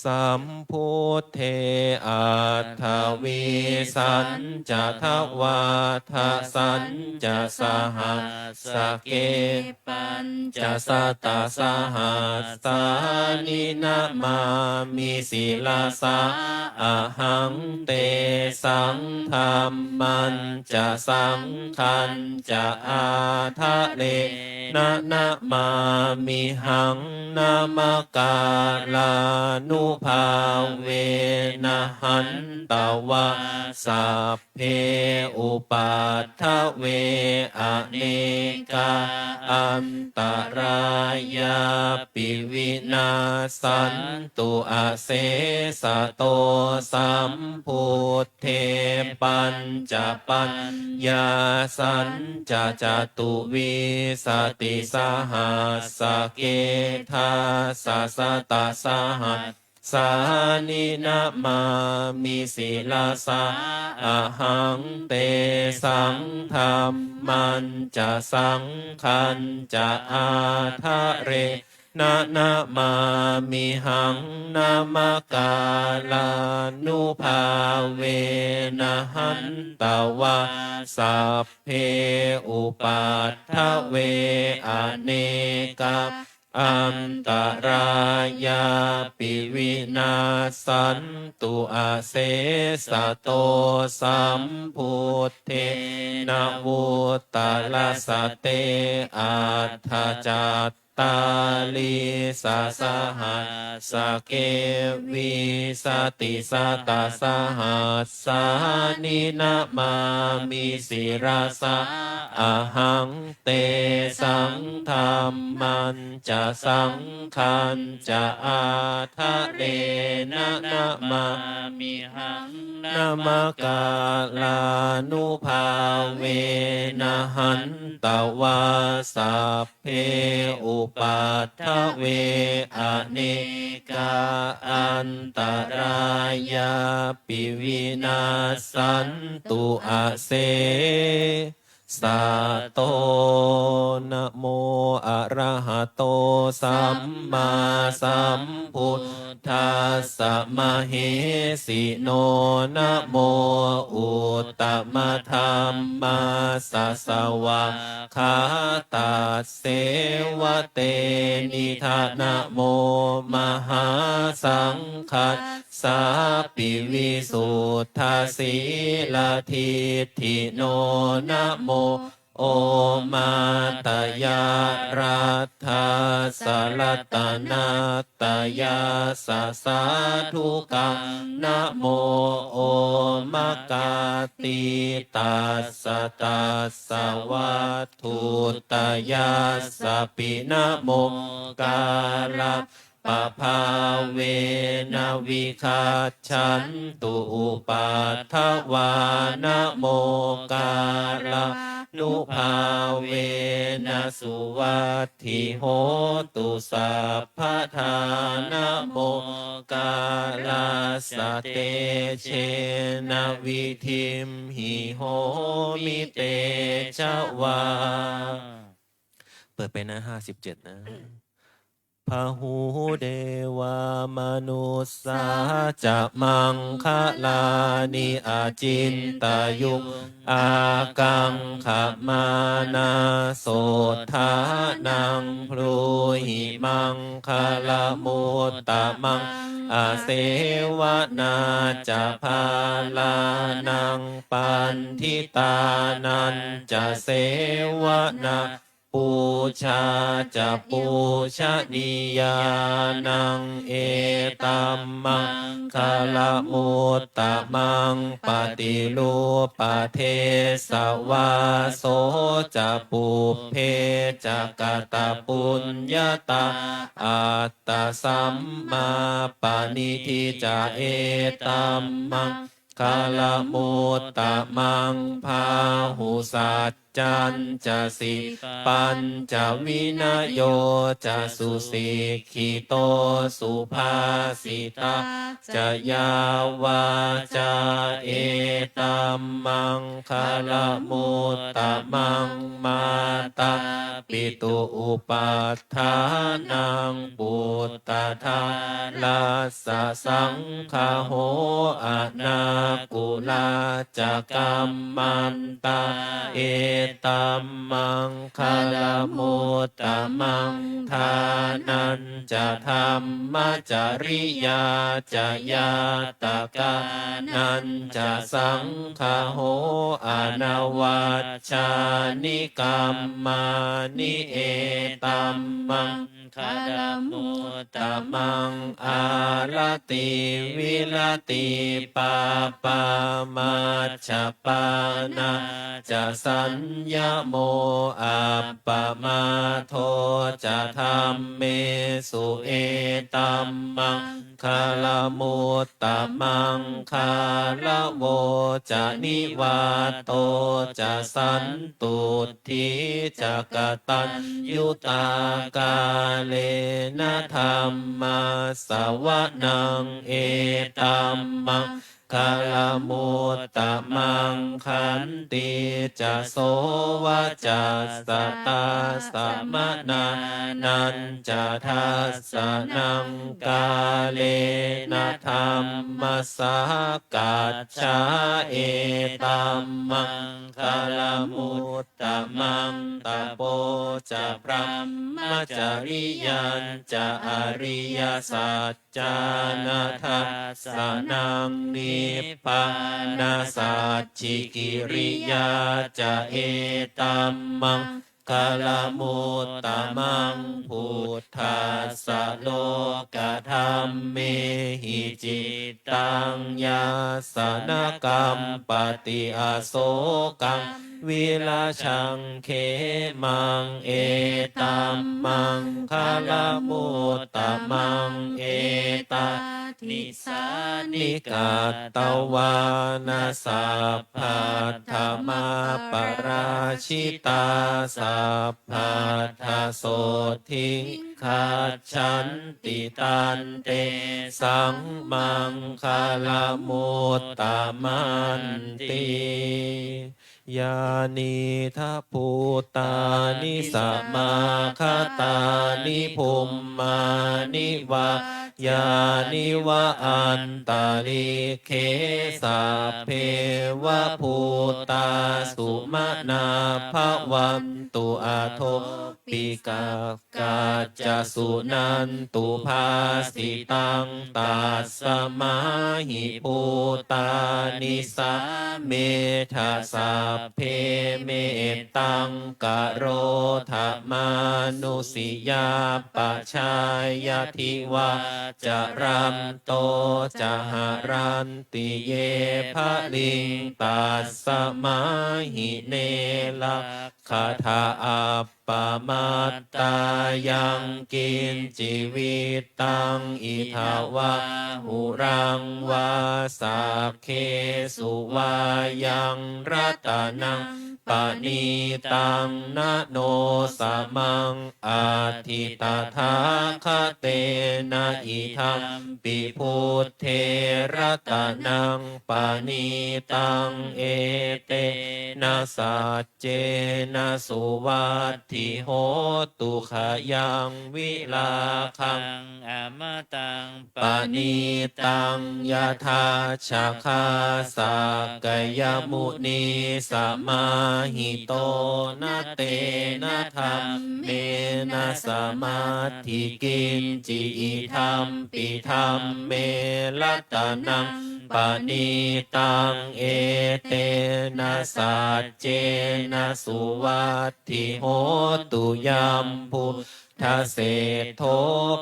Sambuddhe aṭṭhavīsañca dvādasañca sahassake pañcasatasahassāni namāmi sirasā ahaṃ. Tesaṃ dhammañca saṅghañca ādarena namāmihaṃ. Namakārānubhāvena hantvā sab be upaddave anekā antarāyāpi vinassantu asesato. Sambuddhe pañcapaññāsañca catuvīsatisahassake dasasatasaha ssāni namāmi sirasā ahaṃ. Tesaṃ dhammañca saṅghañca ādarena namāmihaṃ. Namakārānubhāvena hantvā sabbe upaddave anekā antarāyāpi vinassantu asesato. Sambuddhe navuttarasate aṭṭhacattālīsasahassake vīsatisatasahassāni namāmi sirasā ahaṃ. Tesaṃ dhammañca saṅghañca ādarena namāmihaṃ. Namakārānubhāvena hantvā sabbe upaddave anekā antarāyāpi vinassantu ase sato. Namo arahato sammāsambuddhassa. buddhassa mahesino. Namo uttamadhammassa svākkhātasseva tenidha. Namo mahāsaṅghassāpi visuddhasīladiṭṭhino. Namo omātyāraddhassa ratanattayassa sādhukaṃ. Namo omakātītassa tassa vatthuttayassapi. Namokāra pabhāvena vigacchantu upaddavā. Namokārānubhāvena suvatthi hotu sabbadā. Namokārassa tejena vidhimhi homi tejavā. เปิดไปหน้าห้าสิบเจ็ดนะ Bahū devā manussā ca maṅgalāni acintayuṃ ākaṅkhamānā sotthānaṃ brūhi maṅgalamuttamaṃ. Asevanā ca bālānaṃ paṇḍitānañca sevanā pūjā ca pūjanīyānaṃ etam maṅgalamuttamaṃ. Paṭirūpadesavāso ca pubbe ca katapuññatā attasammāpaṇidhi ca etam maṅ galamuttamaṃ. Bāhusaccañca sippañca vinayo ca susikkhito subhāsitā ca yā vācā etam maṅgalamuttamaṃ. Mātāpitu upaṭṭhānaṃ puttadārassa saṅgaho anākulā ca kammantā etam maṅgalamuttamaṃ. Dānañca dhammacariyā ca ñātakānañca saṅgaho anavajjāni kammāni etam maṅ galamuttamaṃ. Āratī viratī pāpā majjapānā ca saññamo appamādo ca dhammesu etam maṅ galamuttamaṃ. Gāravo ca nivāto ca santuṭṭhī ca kataññutā kālena dhammassavanaṃ etam maṅ galamuttamaṃ. Khantī ca sovacassatā samaṇānañca dassanaṃ kālena dhammasākacchā etam maṅgalamuttamaṃ. Tapo ca brahmacariyañca ariyasac cāna dassanaṃ nibbānasacchikiriyā ca etam maṅgalamuttamaṃ. Phuṭṭhassa lokadhammehi cittaṃ yassa na kampati asokaṃ virajaṃ khemaṃ etam maṅgalamuttamaṃ. Etādisāni katvāna sabbatthamaparājitā sabbattha sotthiṃ gacchanti tantesaṃ maṅgalamuttamanti. Yānīdha bhūtāni samāgatāni bhummāni vā yāni va antalikkhe, sabbe va bhūtā sumanā bhavantu, athopi sakkacca suṇantu bhāsitaṃ. Tasmā hi bhūtā nisāmetha sabbe, mettaṃ karotha mānusiyā pajāya. Divā ca ratto ca haranti ye baliṃ, tasmā hi ne rakkhatha appamattā. Yaṃ kiñci vittaṃ idha vā huraṃ vā, saggesu vā yaṃ ratanaṃ paṇītaṃ, na no samaṃ atthi tathāgatena, idampi buddhe ratanaṃ paṇītaṃ, etena saccena suvatthi hotu. Khayaṃ virāgaṃ amataṃ paṇītaṃ, yadajjhagā sakyamunī samāhito, na tena dhammena samatthi kiñci, idampi dhamme ratanaṃ paṇītaṃ, etena saccena suvatthi hotu. Yam buddhaseṭṭho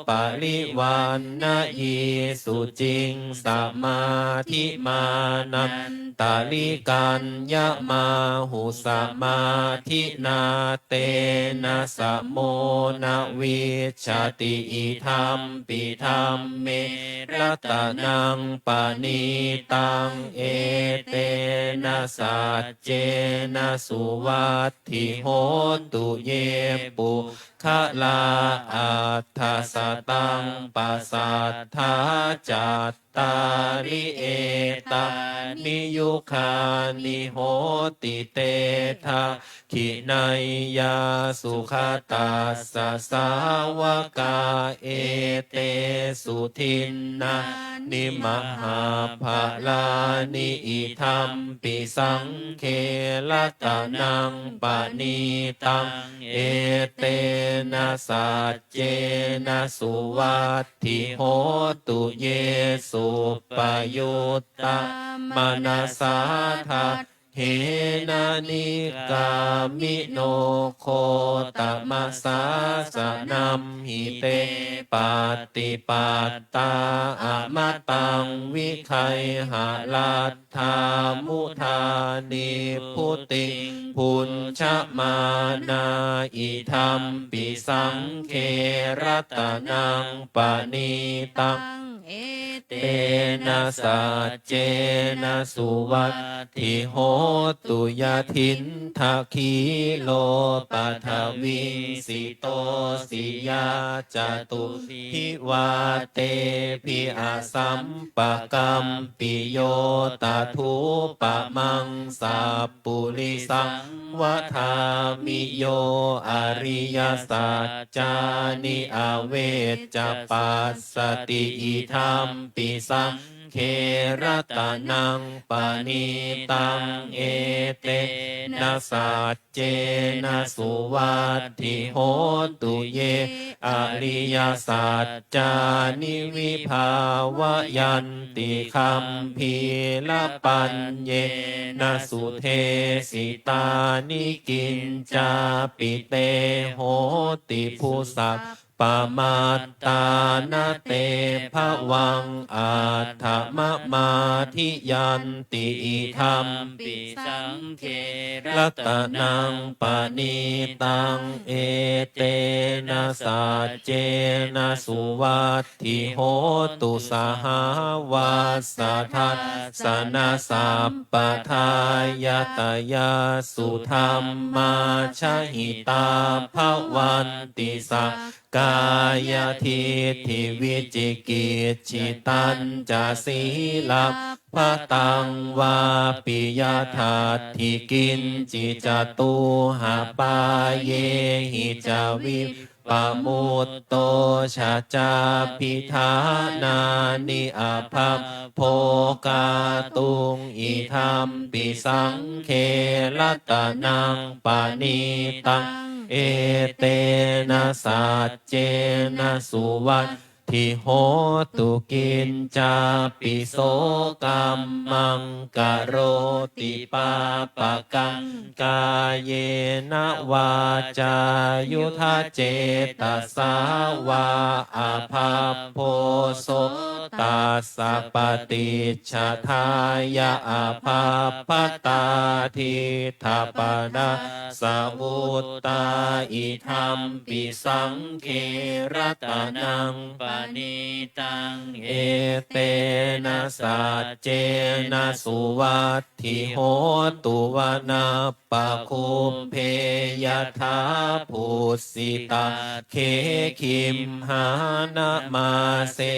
parivaṇṇayī suciṃ, samādhimānantarikaññamāhu, samādhinā tena samo na vijjati, idampi dhamme ratanaṃ paṇītaṃ, etena saccena suvatthi hotu. Ye puggalā aṭṭha sataṃ pasaṭṭhā, cattāri etāni yugāni honti, te dakkhiṇeyyā sugatassa sāvakā, etesu dinnāni mahapphalāni, idampi saṅghe ratanaṃ paṇītaṃ, etena saccena suvatthi hotu. Ye suppayuttā manasā daḷhena, nikkāmino gotamasāsanamhi, te pattipattā amataṃ vigayha, laddhā mudhā nibbutiṃ bhuñjamānā, idampi saṅghe ratanaṃ paṇītaṃ, etena saccena suvatthi hotu. Yathindakhīlo paṭhaviṃ sito siyā, catulli vātebhi asampakampiyo, tathūpamaṃ sappurisaṃ vadāmi, yo ariyasaccāni avecca passati, idampi saṅghe ratanaṃ paṇītaṃ, etena saccena suvatthi hotu. Ye ariyasaccāni vibhāvayanti, gambhīrapaññena sudesitāni, kiñcāpi te honti bhusap pamattā, na te bhavaṃ aṭṭhamamādiyanti, idampi saṅghe ratanaṃ paṇītaṃ, etena saccena suvatthi hotu. Sahāvassa dassanasampadāya, tayassu dhammā jahitā bhavanti, sakkāyadiṭṭhi vicikicchitañca, sīla pataṃ vāpi yadatthi kiñci catūhapāyehi ca vippamutto, cha cābhiṭhānāni abhabbo kātuṃ, idampi saṅghe ratanaṃ paṇītaṃ, etena saccena suvat thi hotu. Kiñcāpi so kammaṃ karoti pāpakaṃ, kāyena vācāyuda cetasā vā, abhabbo so tassa paṭicchadāya abhabbatā diṭṭhapadassa vuttā, idampi saṅghe ratanaṃ paṇītaṃ, etena saccena suvatthi hotu. Vanappaghubbe yathā pussitagge gimhānamāse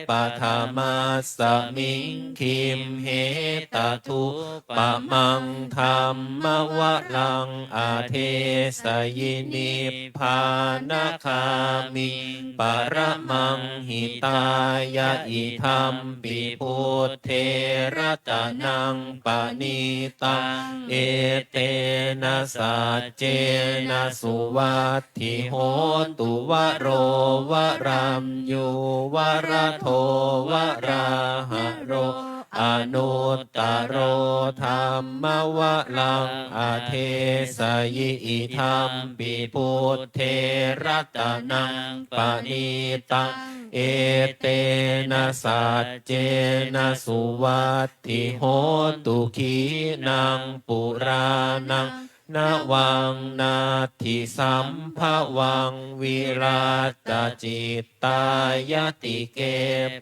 paṭhamasmiṃ gimhe, tathūpamaṃ dhammavaraṃ adesayi nibbānagāmiṃ paramaṃ hitāya, idampi buddhe ratanaṃ paṇītaṃ, etena saccena suvatthi hotu. Varo varaññū varado varāharo, anuttaro dhammavaraṃ adesayi, idampi buddhe ratanaṃ paṇītaṃ, etena saccena suvatthi hotu. Khīṇaṃ purāṇaṃ navaṃ natthi sambhavaṃ, virattacittāyatike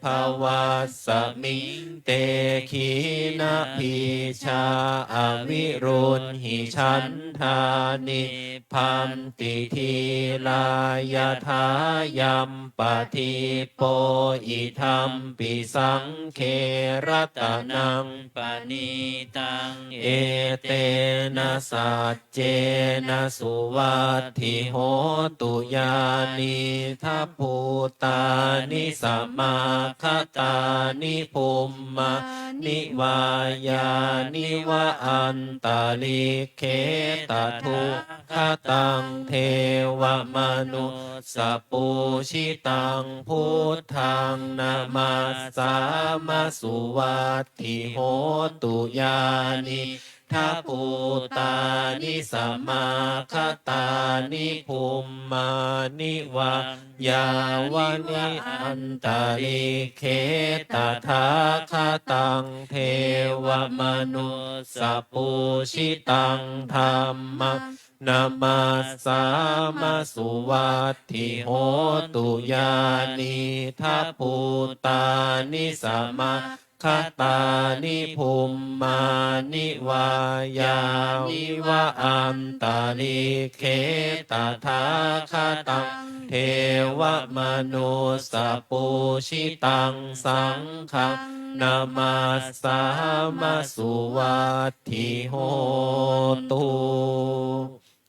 bhavasmiṃ, te khīṇabījā aviruḷhichandā nibbanti dhīrā yathāyampadīpo, idampi saṅghe ratanaṃ paṇītaṃ, etena saccena suvatthi hotu. Yānīdha bhūtāni samāgatāni, bhummāni vā yāni va antalikkhe, tathā gataṃ devamanussapūjitaṃ, buddhaṃ namassāma suvatthi hotu. Yānīdha bhūtāni samāgatāni, bhummāni vā yāni va antalikkhe, tathā gataṃ devamanussapūjitaṃ, dhammaṃ namassāma suvatthi hotu. Yānīdha bhūtāni samāgatāni, bhummāni vā yāni va antalikkhe, tathā gataṃ devamanussapūjitaṃ, saṅghaṃ namassāma suvatthi hotu.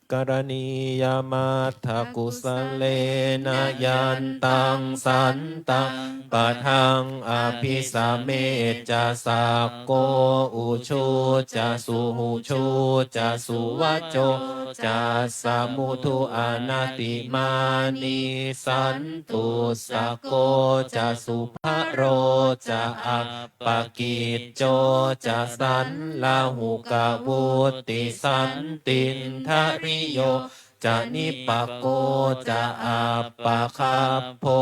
Karaṇīyamatthakusalena, yantaṃ santaṃ padaṃ abhisamecca, sakko ujū ca suhujū ca, suvaco cassa mudu anatimānī, santussako ca subharo ca, appakicco ca sallahukavutti, santindriyo ca nipako ca, appagabbho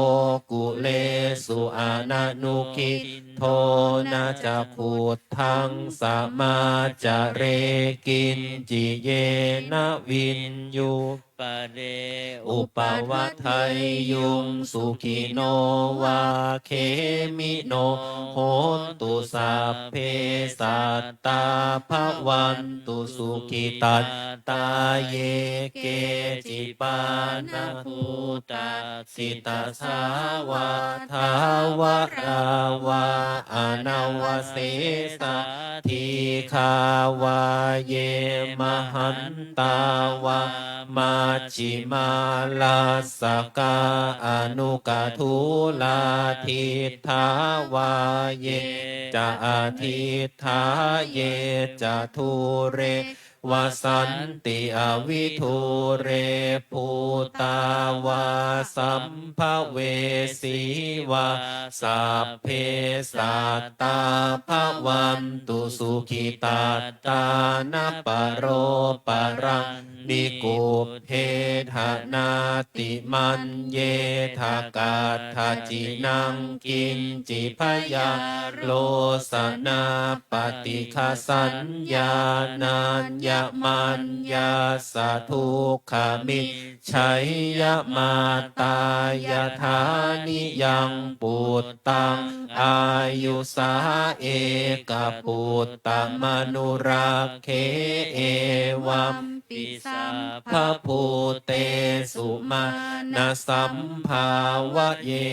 kulesu ananugiddho. Na ca khuddaṃ samācare kiñci, yena viññū pare upavadeyyuṃ. Sukhino vā khemino hontu, sabbe sattā bhavantu sukhitattā. Ye keci pāṇabhūtatthi, tasā vā thāvarā vā anavasesā, dīghā vā ye mahantā vā majjhimā rassakā aṇukathūlā, diṭṭhā vā ye ca adiṭṭhā, ye ca dūre vasanti avidūre, bhūtā vā sambhavesī vā, sabbe sattā bhavantu sukhitattā. Na paro paraṃ nikubbetha, nātimaññetha katthaci naṃ kiñci, byārosanā paṭighasaññā, nāññamaññassa dukkhamiccheyya. Mātā yathā niyaṃ puttaṃ āyusā ekaputtamanurakkhe, evampi sabbabhūtesu mānasambhāvaye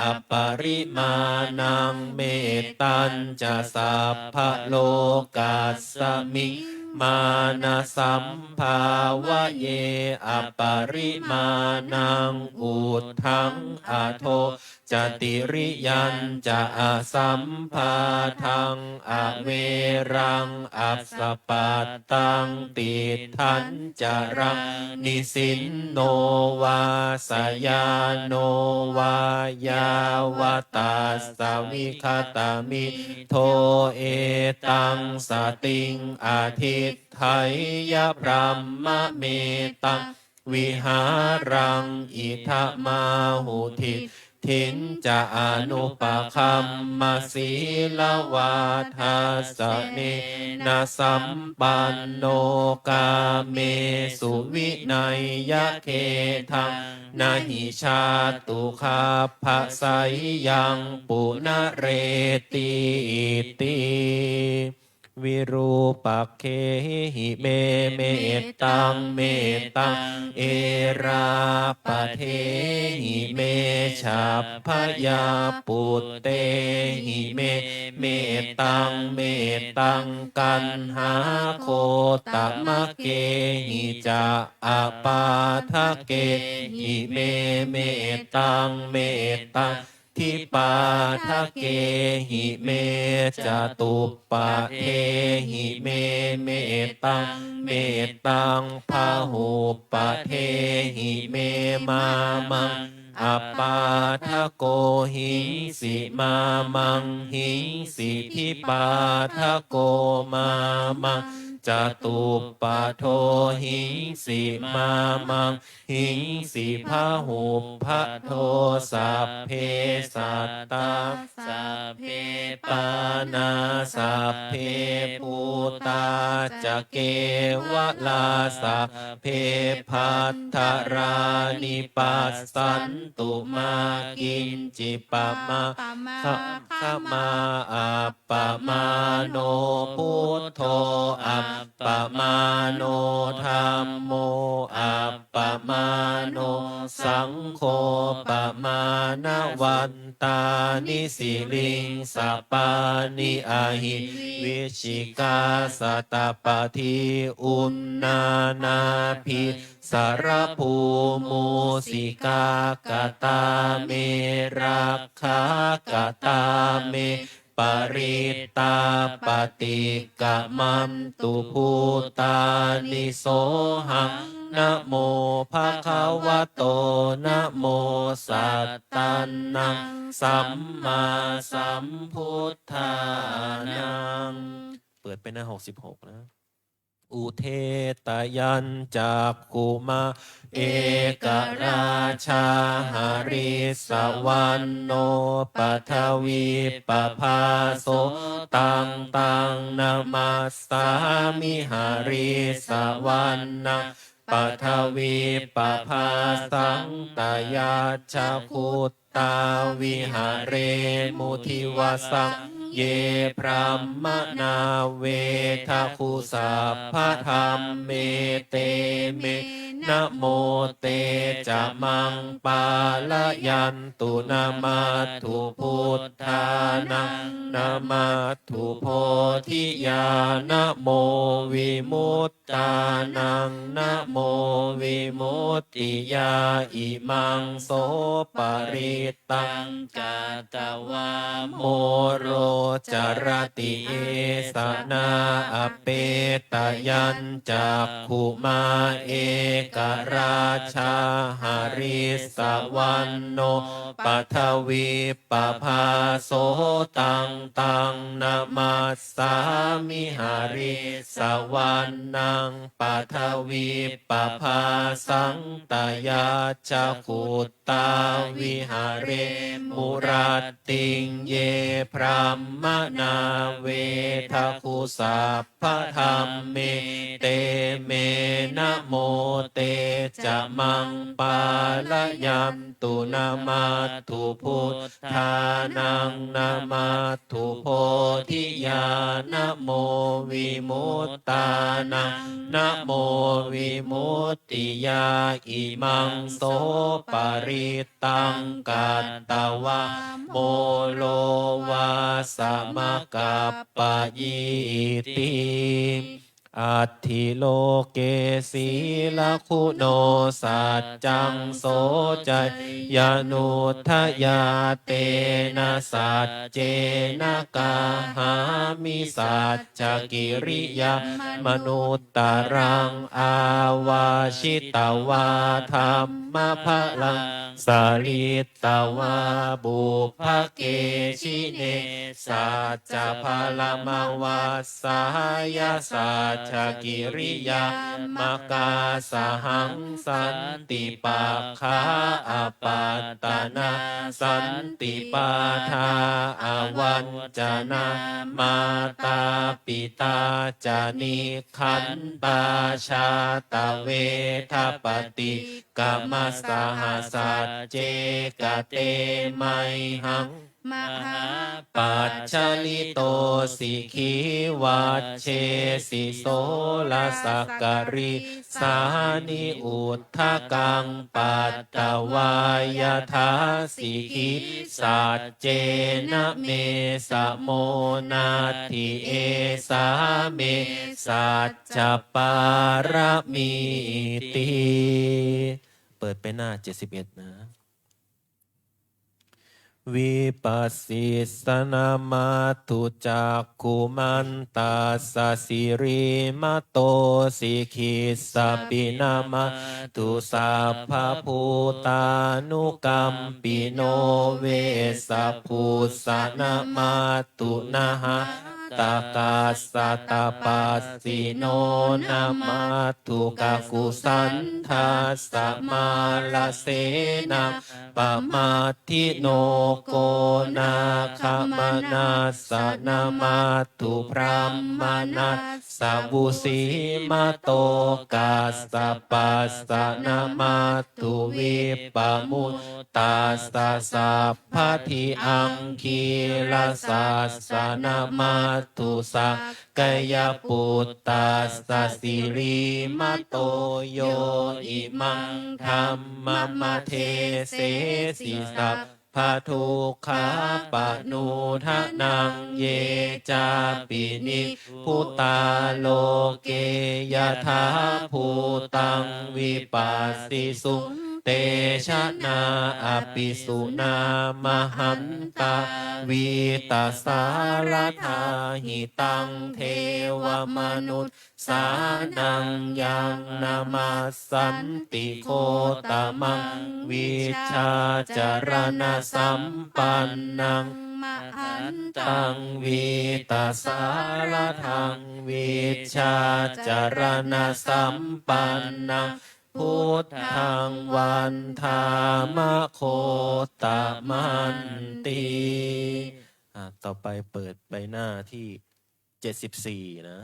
aparimāṇaṃ. Mettañca sabbalokasmiṃ mānasambhāvaye aparimāṇaṃ, uddhaṃ adho ca tiriyañca asambādhaṃ averaṃ asapattaṃ. Tiṭṭhañcaraṃ nisinno vā sayāno vā yāvatassa vigatamiddho, etaṃ satiṃ adhiṭṭheyya brahmametaṃ vihāraṃ idhamāhu. Diṭṭhiñca anupagamma sīlavā dassanena sampanno, kāmesu vineyya gedhaṃ, na hi jātu gabbhaseyyaṃ punaretīti. Virūpakkhehi me mettaṃ, mettaṃ erāpathehi me jhappayapputtehi me mettaṃ, mettaṃ kaṇhāgotamakkehi ca apādakehi me mettaṃ, mettaṃ dvipādakehi me catuppadehi me mettaṃ, mettaṃ bahuppadehi me. Mā maṃ appādako hingsi, mā maṃ hingsi dvipādako, mā maṃ catuppādo hingsi, mā maṃ hingsi bahuppādo. Sabbe sattā sabbe pāṇā sabbe bhūtā ca kevalā, sabbe bhadrāni passantu mā kiñci pamādaṃ. Khamā appamāṇo buddho, appamāṇo dhammo, appamāṇo saṅgho, pamāṇavantāni siriṃsapāni ahi vicchikā satapadī uṇṇānābhī sarabū mūsikā. Katā me rakkhā, katā me parittā, paṭikkamantu bhūtāni, sohaṃ namo bhagavato, namo sattannaṃ sammāsambuddhānaṃ. เปิดไปหน้า หกสิบหก นะ Udetayañcakkhumā ekarājā harissavaṇṇo paṭhavippabhāso, taṃ taṃ namassāmi harissavaṇṇaṃ paṭhavippabhāsaṃ tayajja guttā viharemu divasaṃ. Ye brāhmaṇā vedagu sabbadhamme, te me namo te ca maṃ pālayantu. Namatthu buddhānaṃ, namatthu bodhiyā, namo vimuttānaṃ, namo vimuttiyā. Imaṃ so parittaṃ katvā moro carati esanā. Apetayañcakkhumā ekarājā harissavaṇṇo paṭhavippabhāso. Taṃ taṃ namassāmi harissavaṇṇaṃ paṭhavippabhāsaṃ tayajja guttā viharemu rattiṃ. Ye brāhmaṇā vedagu sabbadhamme, te me namo te ca maṃ pālayantu. Namatthu buddhānaṃ, namatthu bodhiyā, namo vimuttānaṃ, namo vimuttiyā. Imaṃ so parittaṃ katvā moro vāsamakappayi ti. Atthi loke sīlaguṇo saccaṃ soceyyanuddayā. Tena saccena kāhāmi saccakiriyamanuttaraṃ. Āvajjitvā dhammabalaṃ salitvā pubbake jine saccabalamavassāya saccakiriyamakāsahaṃ. Santi pakkhā apattanā santi pādā avañcanā mātā pitā ca nikkhantā jātaveda paṭikkama. Saha sacce kate mayhaṃ mahāpajjalito sikhī vajjesi soḷasa karīsāni udakaṃ patvā yathā sikhī. Saccena me samo natthi esā me saccapāramitti. เปิดไปหน้า เจ็ดสิบเอ็ด นะ Vipassissa namatthu cakkhumantassa sirīmato sikhīssapi. Namatthu sabbabhūtānukampino vessabhussa. Namatthu nhātakassa tapassino. Namatthu kakusandhassa mārasenā pamaddino. Konāgamanassa namatthu brāhmaṇassa vusīmato kassapassa. Namatthu vippamuttassa sabbadhi aṅgīrasassa. Namatthu sak yaputtassa sirīmato yo imaṃ dhammamadesesi sabbadukkhāpanūdanaṃ. Ye cāpi nibbutā loke yathābhūtaṃ vipassisuṃ, te janā apisuṇā mahantā vītasāradā. Hitaṃ devamanussānaṃ yaṃ namassanti gotamaṃ vijjācaraṇasampannaṃ mahantaṃ vītasāradaṃ vijjācaraṇasampannaṃ buddhaṃ vandāma gotamanti. อ่า ต่อไปเปิดไปหน้าที่ เจ็ดสิบสี่ นะ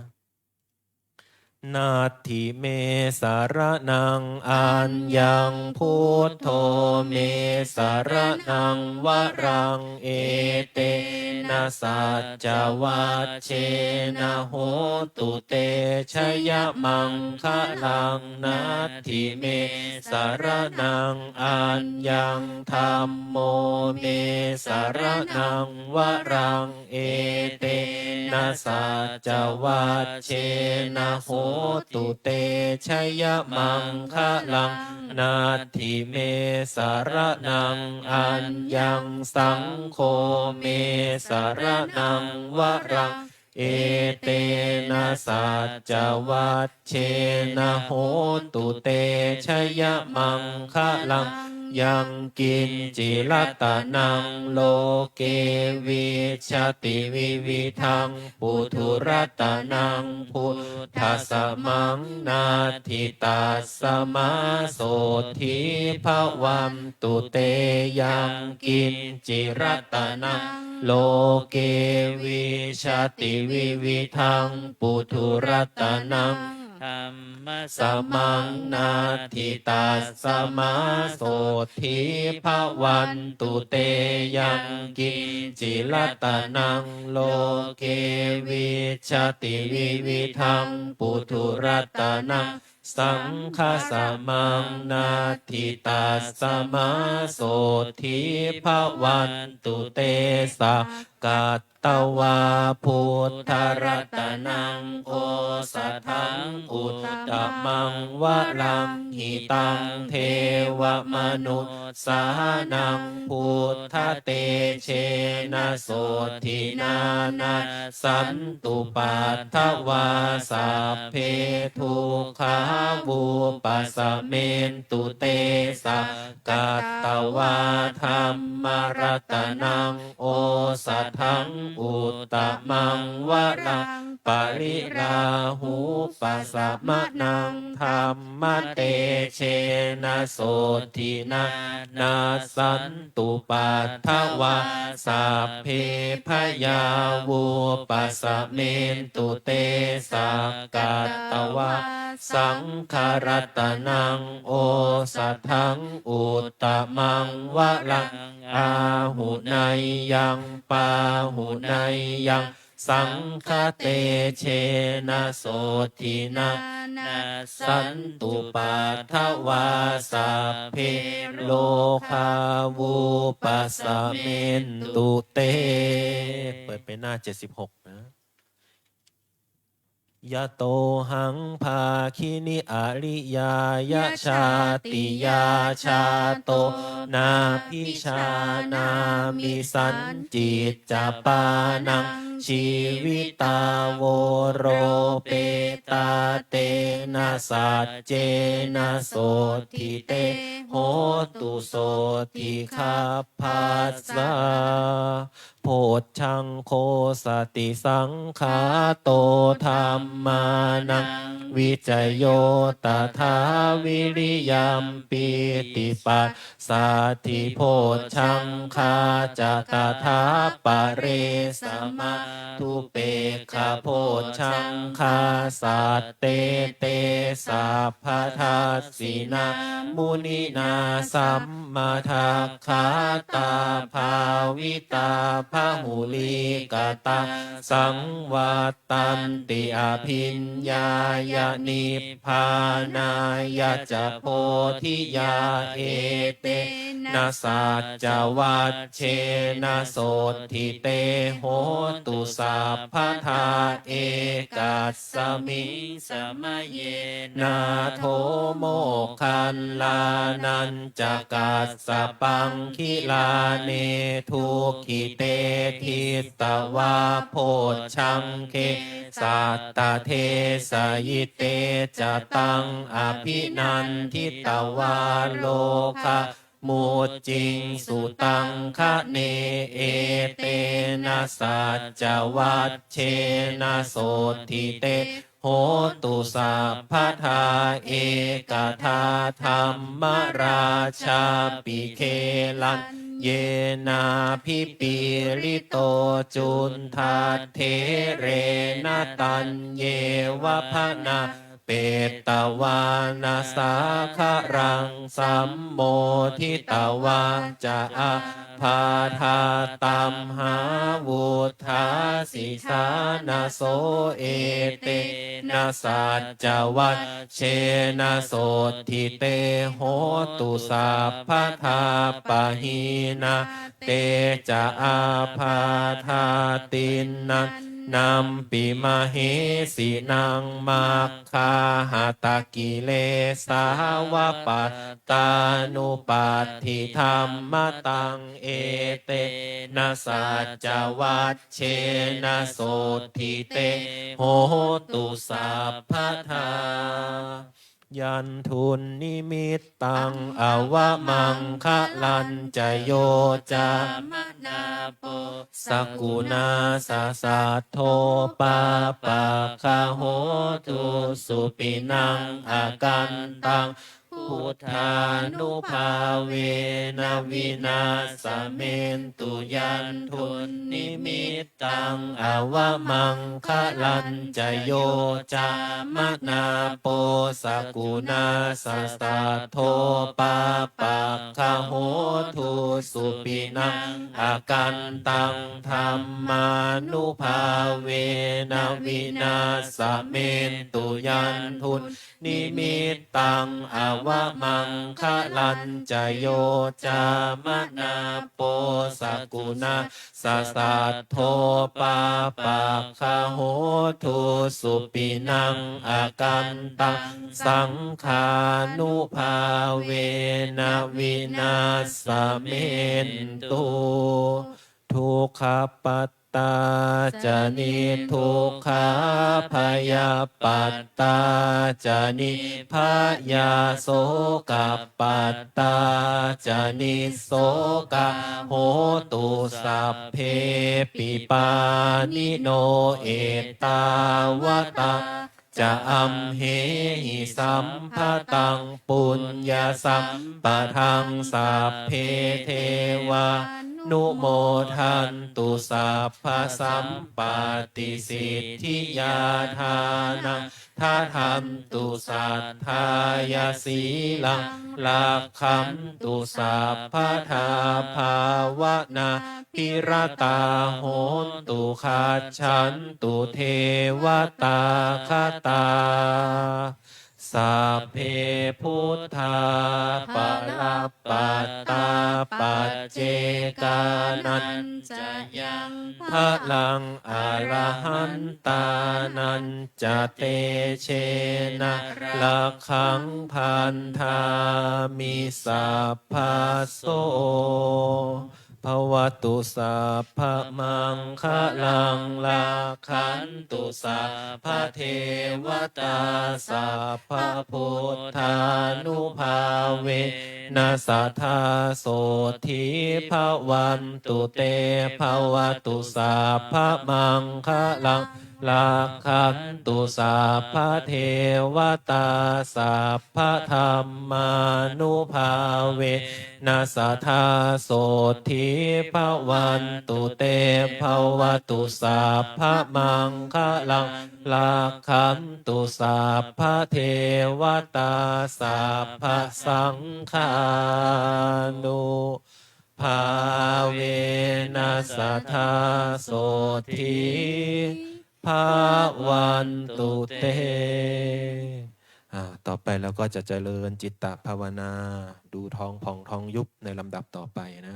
Natthi me saraṇaṃ aññaṃ, buddho me saraṇaṃ varaṃ, etena saccavajjena hotu te jayamaṅgalaṃ. Natthi me saraṇaṃ aññaṃ, dhammo me saraṇaṃ varaṃ, etena saccavajjena hotu te jayamaṅgalaṃ. Natthi me saraṇaṃ aññaṃ, saṅgho me saraṇaṃ varaṃ, etena saccavajjena hotu te jayamaṅgalaṃ. Yaṅkiñci ratanaṃ loke vijjati vividhaṃ puthu, ratanaṃ buddhasamaṃ natthi, tasmā sotthī bhavantu te. Yaṅkiñci ratanaṃ loke vijjati vividhaṃ puthu, ratanaṃ dhammasamaṃ natthi, tasmā sotthī bhavantu te. Yaṅkiñci ratanaṃ loke vijjati vividhaṃ puthu, ratanaṃ saṅghasamaṃ natthi, tasmā sotthī bhavantu te. Sakkatvā buddharatanaṃ osathaṃ uttamaṃ varaṃ, hitaṃ devamanussānaṃ buddhatejena sotthinā, nassantupaddavā sabbe dukkhā vūpasamentu te. Sakkatvā dhammaratanaṃ osathaṃ uttamaṃ varaṃ, pariḷāhūpasamanaṃ dhammatejena sotthinā, nassantupaddavā sabbe bhayā vūpasamentu te. Sakkatvā saṅgharatanaṃ osathaṃ uttamaṃ varaṃ, āhuneyyaṃ pāhuneyyaṃ saṅghatejena sotthinā, nassantupaddavā sabbe rogā vūpasamentu te. เปิดไปหน้า เจ็ดสิบหก นะ Yatohaṃ bhāgini ariyāya jātiyā jāto, nābhijānāmi sañcicca pāṇaṃ, jīvitā voropetā tena saccena sotthi te hotu sotthi gabbhassa. Bojjhaṅgo satisaṅkhāto dhammānaṃ vicayo tathā, viriyampīti passaddhi bojjhaṅgā ca tathāpare, samādhupekkhabojjhaṅgā sattete sabbadassinā muninā sammadakkhātā bhāvitā bahulīkatā, saṃvattanti abhiññāya nibbānāya ca bodhiyā, etena saccavajjena sotthi te hotu sabbadā. Ekasmiṃ samaye nātho moggallānañca kassapaṃ, gilāne dukkhite disvā bojjhaṅge satta desayi, te ca taṃ abhinanditvā rogā mucciṃsu taṅkhaṇe. Etena saccavajjena sotthi te hotu sabbadā. Ekadā dhammarājāpi gelaññenābhipīḷito, cundattherena taññeva bhaṇā petvāna sāgaraṃ sammoditvā ca ābādhā tamhā vuṭṭhāsi ṭhānaso etena saccavajjena sotthi te hotu sabbadā. Pahīnā te ca ābādhā tiṇṇannampi mahesinaṃ maggāhatakilesāva pattānuppattidhammataṃ etena saccavajjena sotthi te hotu sabbadā. Yandunnimittaṃ avamaṅgalañca yo cāmanāpo sakuṇassa saddo pāpaggaho dussupinaṃ akantaṃ buddhānubhāvena vināsamentu. Yandunnimittaṃ avamaṅgalañca yo cāmanāpo sakuṇassa saddo pāpaggaho dussupinaṃ akantaṃ dhammānubhāvena vināsamentu. Yandunnimittaṃ avamaṅgalañca yo cāmanāpo sakuṇassa saddo pāpaggaho dussupinaṃ akantaṃ saṅghānubhāvena vināsamentu. Dukkhappattā ca niddukkhā bhayappattā ca nibbhayā sokappattā ca nissokā hontu sabbepi pāṇino. Ettāvatā ca amhehi sambhataṃ puññasampadaṃ sabbe devānumodantu sabbasampattisiddhiyā. Dānaṃ dadantu saddhāya sīlaṃ rakkhantu sabbadā bhāvanā bhiratā hontu gacchantu devatāgatā. Sabbe buddhā balappattā paccekānañca yaṃ balaṃ arahantānañca tejena rakkhaṃ bandhāmi sabbaso. Bhavatu sabbamaṅgalaṃ rakkhantu sabbadevatā sabbabuddhānubhāvena sadā sotthī bhavantu te. Bhavatu sabbamaṅgalaṃ rakkhantu sabbadevatā sabbadhammānubhāvena sadā sotthī bhavantu te. Bhavatu sabbamaṅgalaṃ rakkhantu sabbadevatā sabbasaṅghānu bhāvena sadā sotthī bhavantu te. อ่า ต่อไปเราก็จะเจริญจิตตภาวนา ดูท้องพองท้องยุบในลำดับต่อไปนะ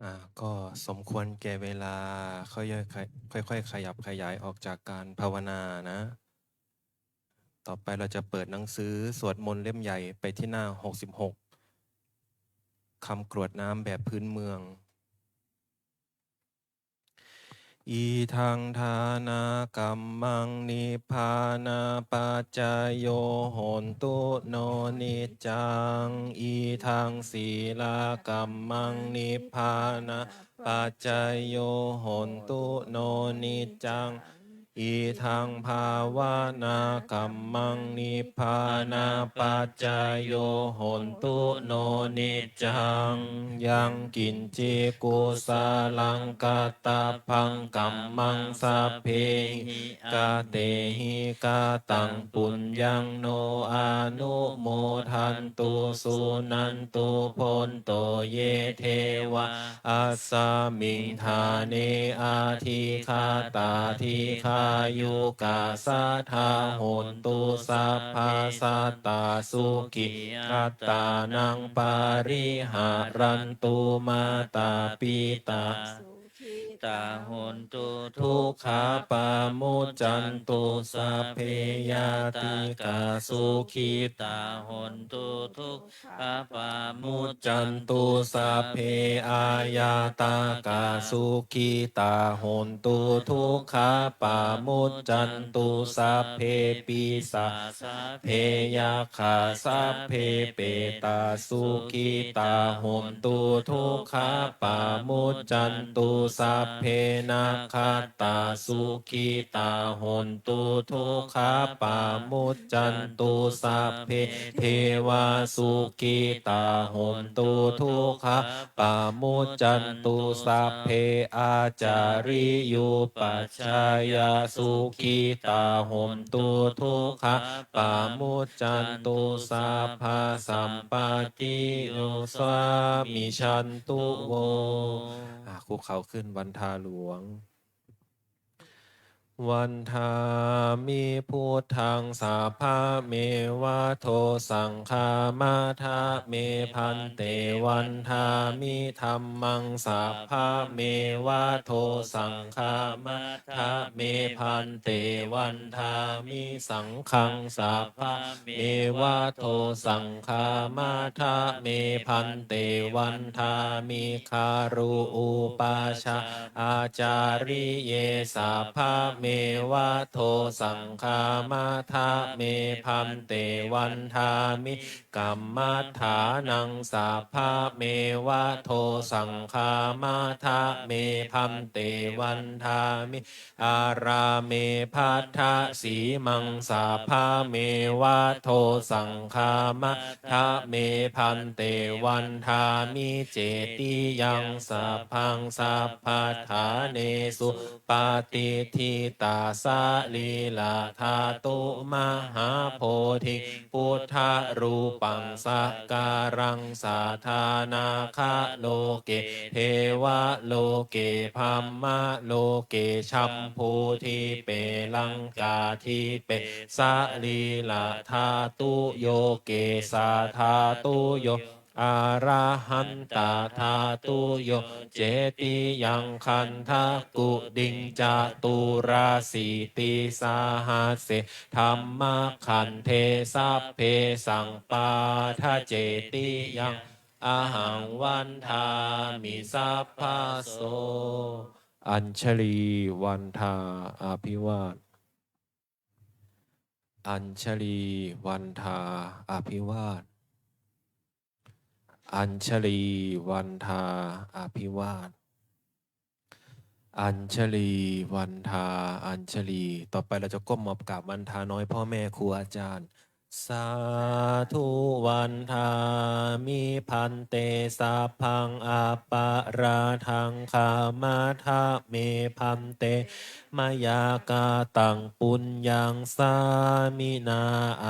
อ่า ก็สมควรแก่เวลา ค่อยๆ ขย- ค่อยๆ ขยับขยายออกจากการภาวนานะ ต่อไปเราจะเปิดหนังสือสวดมนต์เล่มใหญ่ไปที่หน้า หกสิบหก คำกรวดน้ำแบบพื้นเมือง Idaṃ dānakammaṃ nibbānapaccayo hotu no niccaṃ. Idaṃ sīlakammaṃ nibbānapaccayo hotu no niccaṃ. Idaṃ bhāvanākammaṃ nibbānapaccayo hotu no niccaṃ. Yaṃ kiñci kusalaṃ kattabbaṃ kammaṃ sabbehi katehi kataṃ puññaṃ no anumodantu suṇantu bhonto ye devā asmiṃ ṭhāne adhigatā dīghāyukā sadā hontu sabbadā sadā sukhī attānaṃ pariharantu mātā pitā sukhitā hontu dukkhā pamuccantu sabbe ñātikā sukhitā hontu dukkhā pamuccantu sabbe aññātakā sukhitā hontu dukkhā pamuccantu sabbe pisā sabbe yakkhā sabbe petā sukhitā hontu dukkhā pamuccantu sabbe nakkhattā sukhitā hontu dukkhā pamuccantu sabbe devā sukhitā hontu dukkhā pamuccantu sabbe ācariyupajjhāyā sukhitā hontu dukkhā pamuccantu sabbā sampattiyo samijjhantu vo. อ่า คุกเข่าขึ้น วันทาหลวง Vandāmi buddhaṃ sabbameva dosaṃ khamatha me bhante. Vandāmi dhammaṃ sabbameva dosaṃ khamatha me bhante. Vandāmi saṅghaṃ sabbameva dosaṃ khamatha me bhante. Vandāmi guru upajjhā ācariye sabbameva dosaṃ khamatha me bhante. Vandāmi kammaṭṭhānaṃ sabbameva dosaṃ khamatha me bhante. Vandāmi ārāme bhaddasīmaṃ sabbameva dosaṃ khamatha me bhante. Vandāmi cetiyaṃ sabbaṃ sabbaṭṭhānesu patiṭṭhitā sarīradhātu mahābodhiṃ buddharūpaṃ sakāraṃ sadā nāgaloke devaloke brahmaloke jambudīpe laṅkādīpe sarīradhātuyo kesādhātuyo arahantāthātuyo cetiyaṃ gandhakuṭiṃ caturāsītisahassi dhammakkhandhe sabbesaṃ pādaṃ cetiyaṃ ahaṃ vandāmi sabbaso. Añjalī vandā abhivād. Añjalī vandā abhivād. Añjalī vandā abhivād. Añjalī vandā añjalī. ต่อไปเราจะก้มหมอบกราบวันทาน้อยพ่อแม่ครูอาจารย์ Sādhu vandāmi bhante, sabbaṃ aparādhaṃ khamatha me bhante, mayā kataṃ puññaṃ sāminā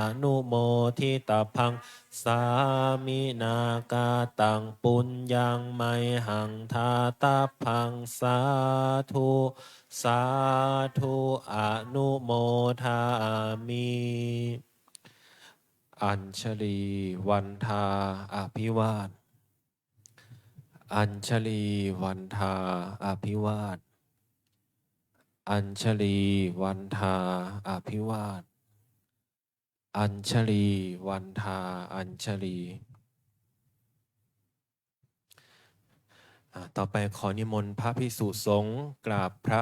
anumoditabbaṃ, sāminā kataṃ puññaṃ mayhaṃ dātabbaṃ. Sādhu sādhu anumodāmi. Añjalī vandā abhivād. Añjalī vandā abhivād. Añjalī vandā abhivād. Añjalī vandā añjalī. อ่า ต่อไปขอนิมนต์พระภิกษุสงฆ์กราบพระ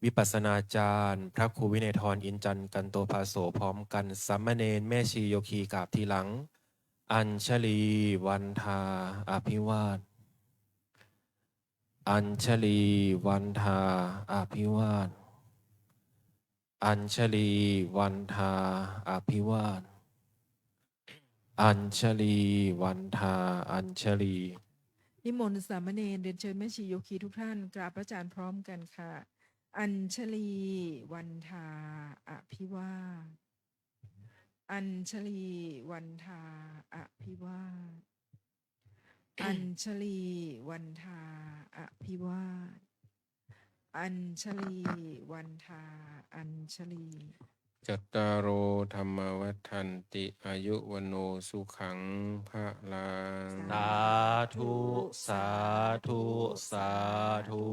วิปัสสนาจารย์ พระครูวินัยทร อินจันทร์ กันโตภาโส พร้อมกัน สามเณรแม่ชีโยคีกราบทีหลัง Añjalī vandā abhivād. Añjalī vandā abhivād. Añjalī vandā abhivād. Añjalī vandā añjalī. นิมนต์สามเณรเรียนเชิญแม่ชีโยคีทุกท่านกราบพระอาจารย์พร้อมกันค่ะ Añjalī vandā abhivād. Añjalī vandā abhivād. Añjalī vandā abhivād. Añjalī vandā añjalī. Cattāro dhammā vaḍḍhanti, āyu vaṇṇo sukhaṃ balaṃ. Sādhu, sādhu, sādhu.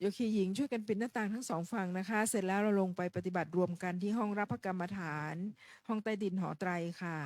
โยคีหญิงช่วยกันปิดหน้าต่างทั้งสองฝั่งนะคะ เสร็จแล้วเราลงไปปฏิบัติรวมกันที่ห้องรับพระกรรมฐาน ห้องใต้ดินหอไตรค่ะ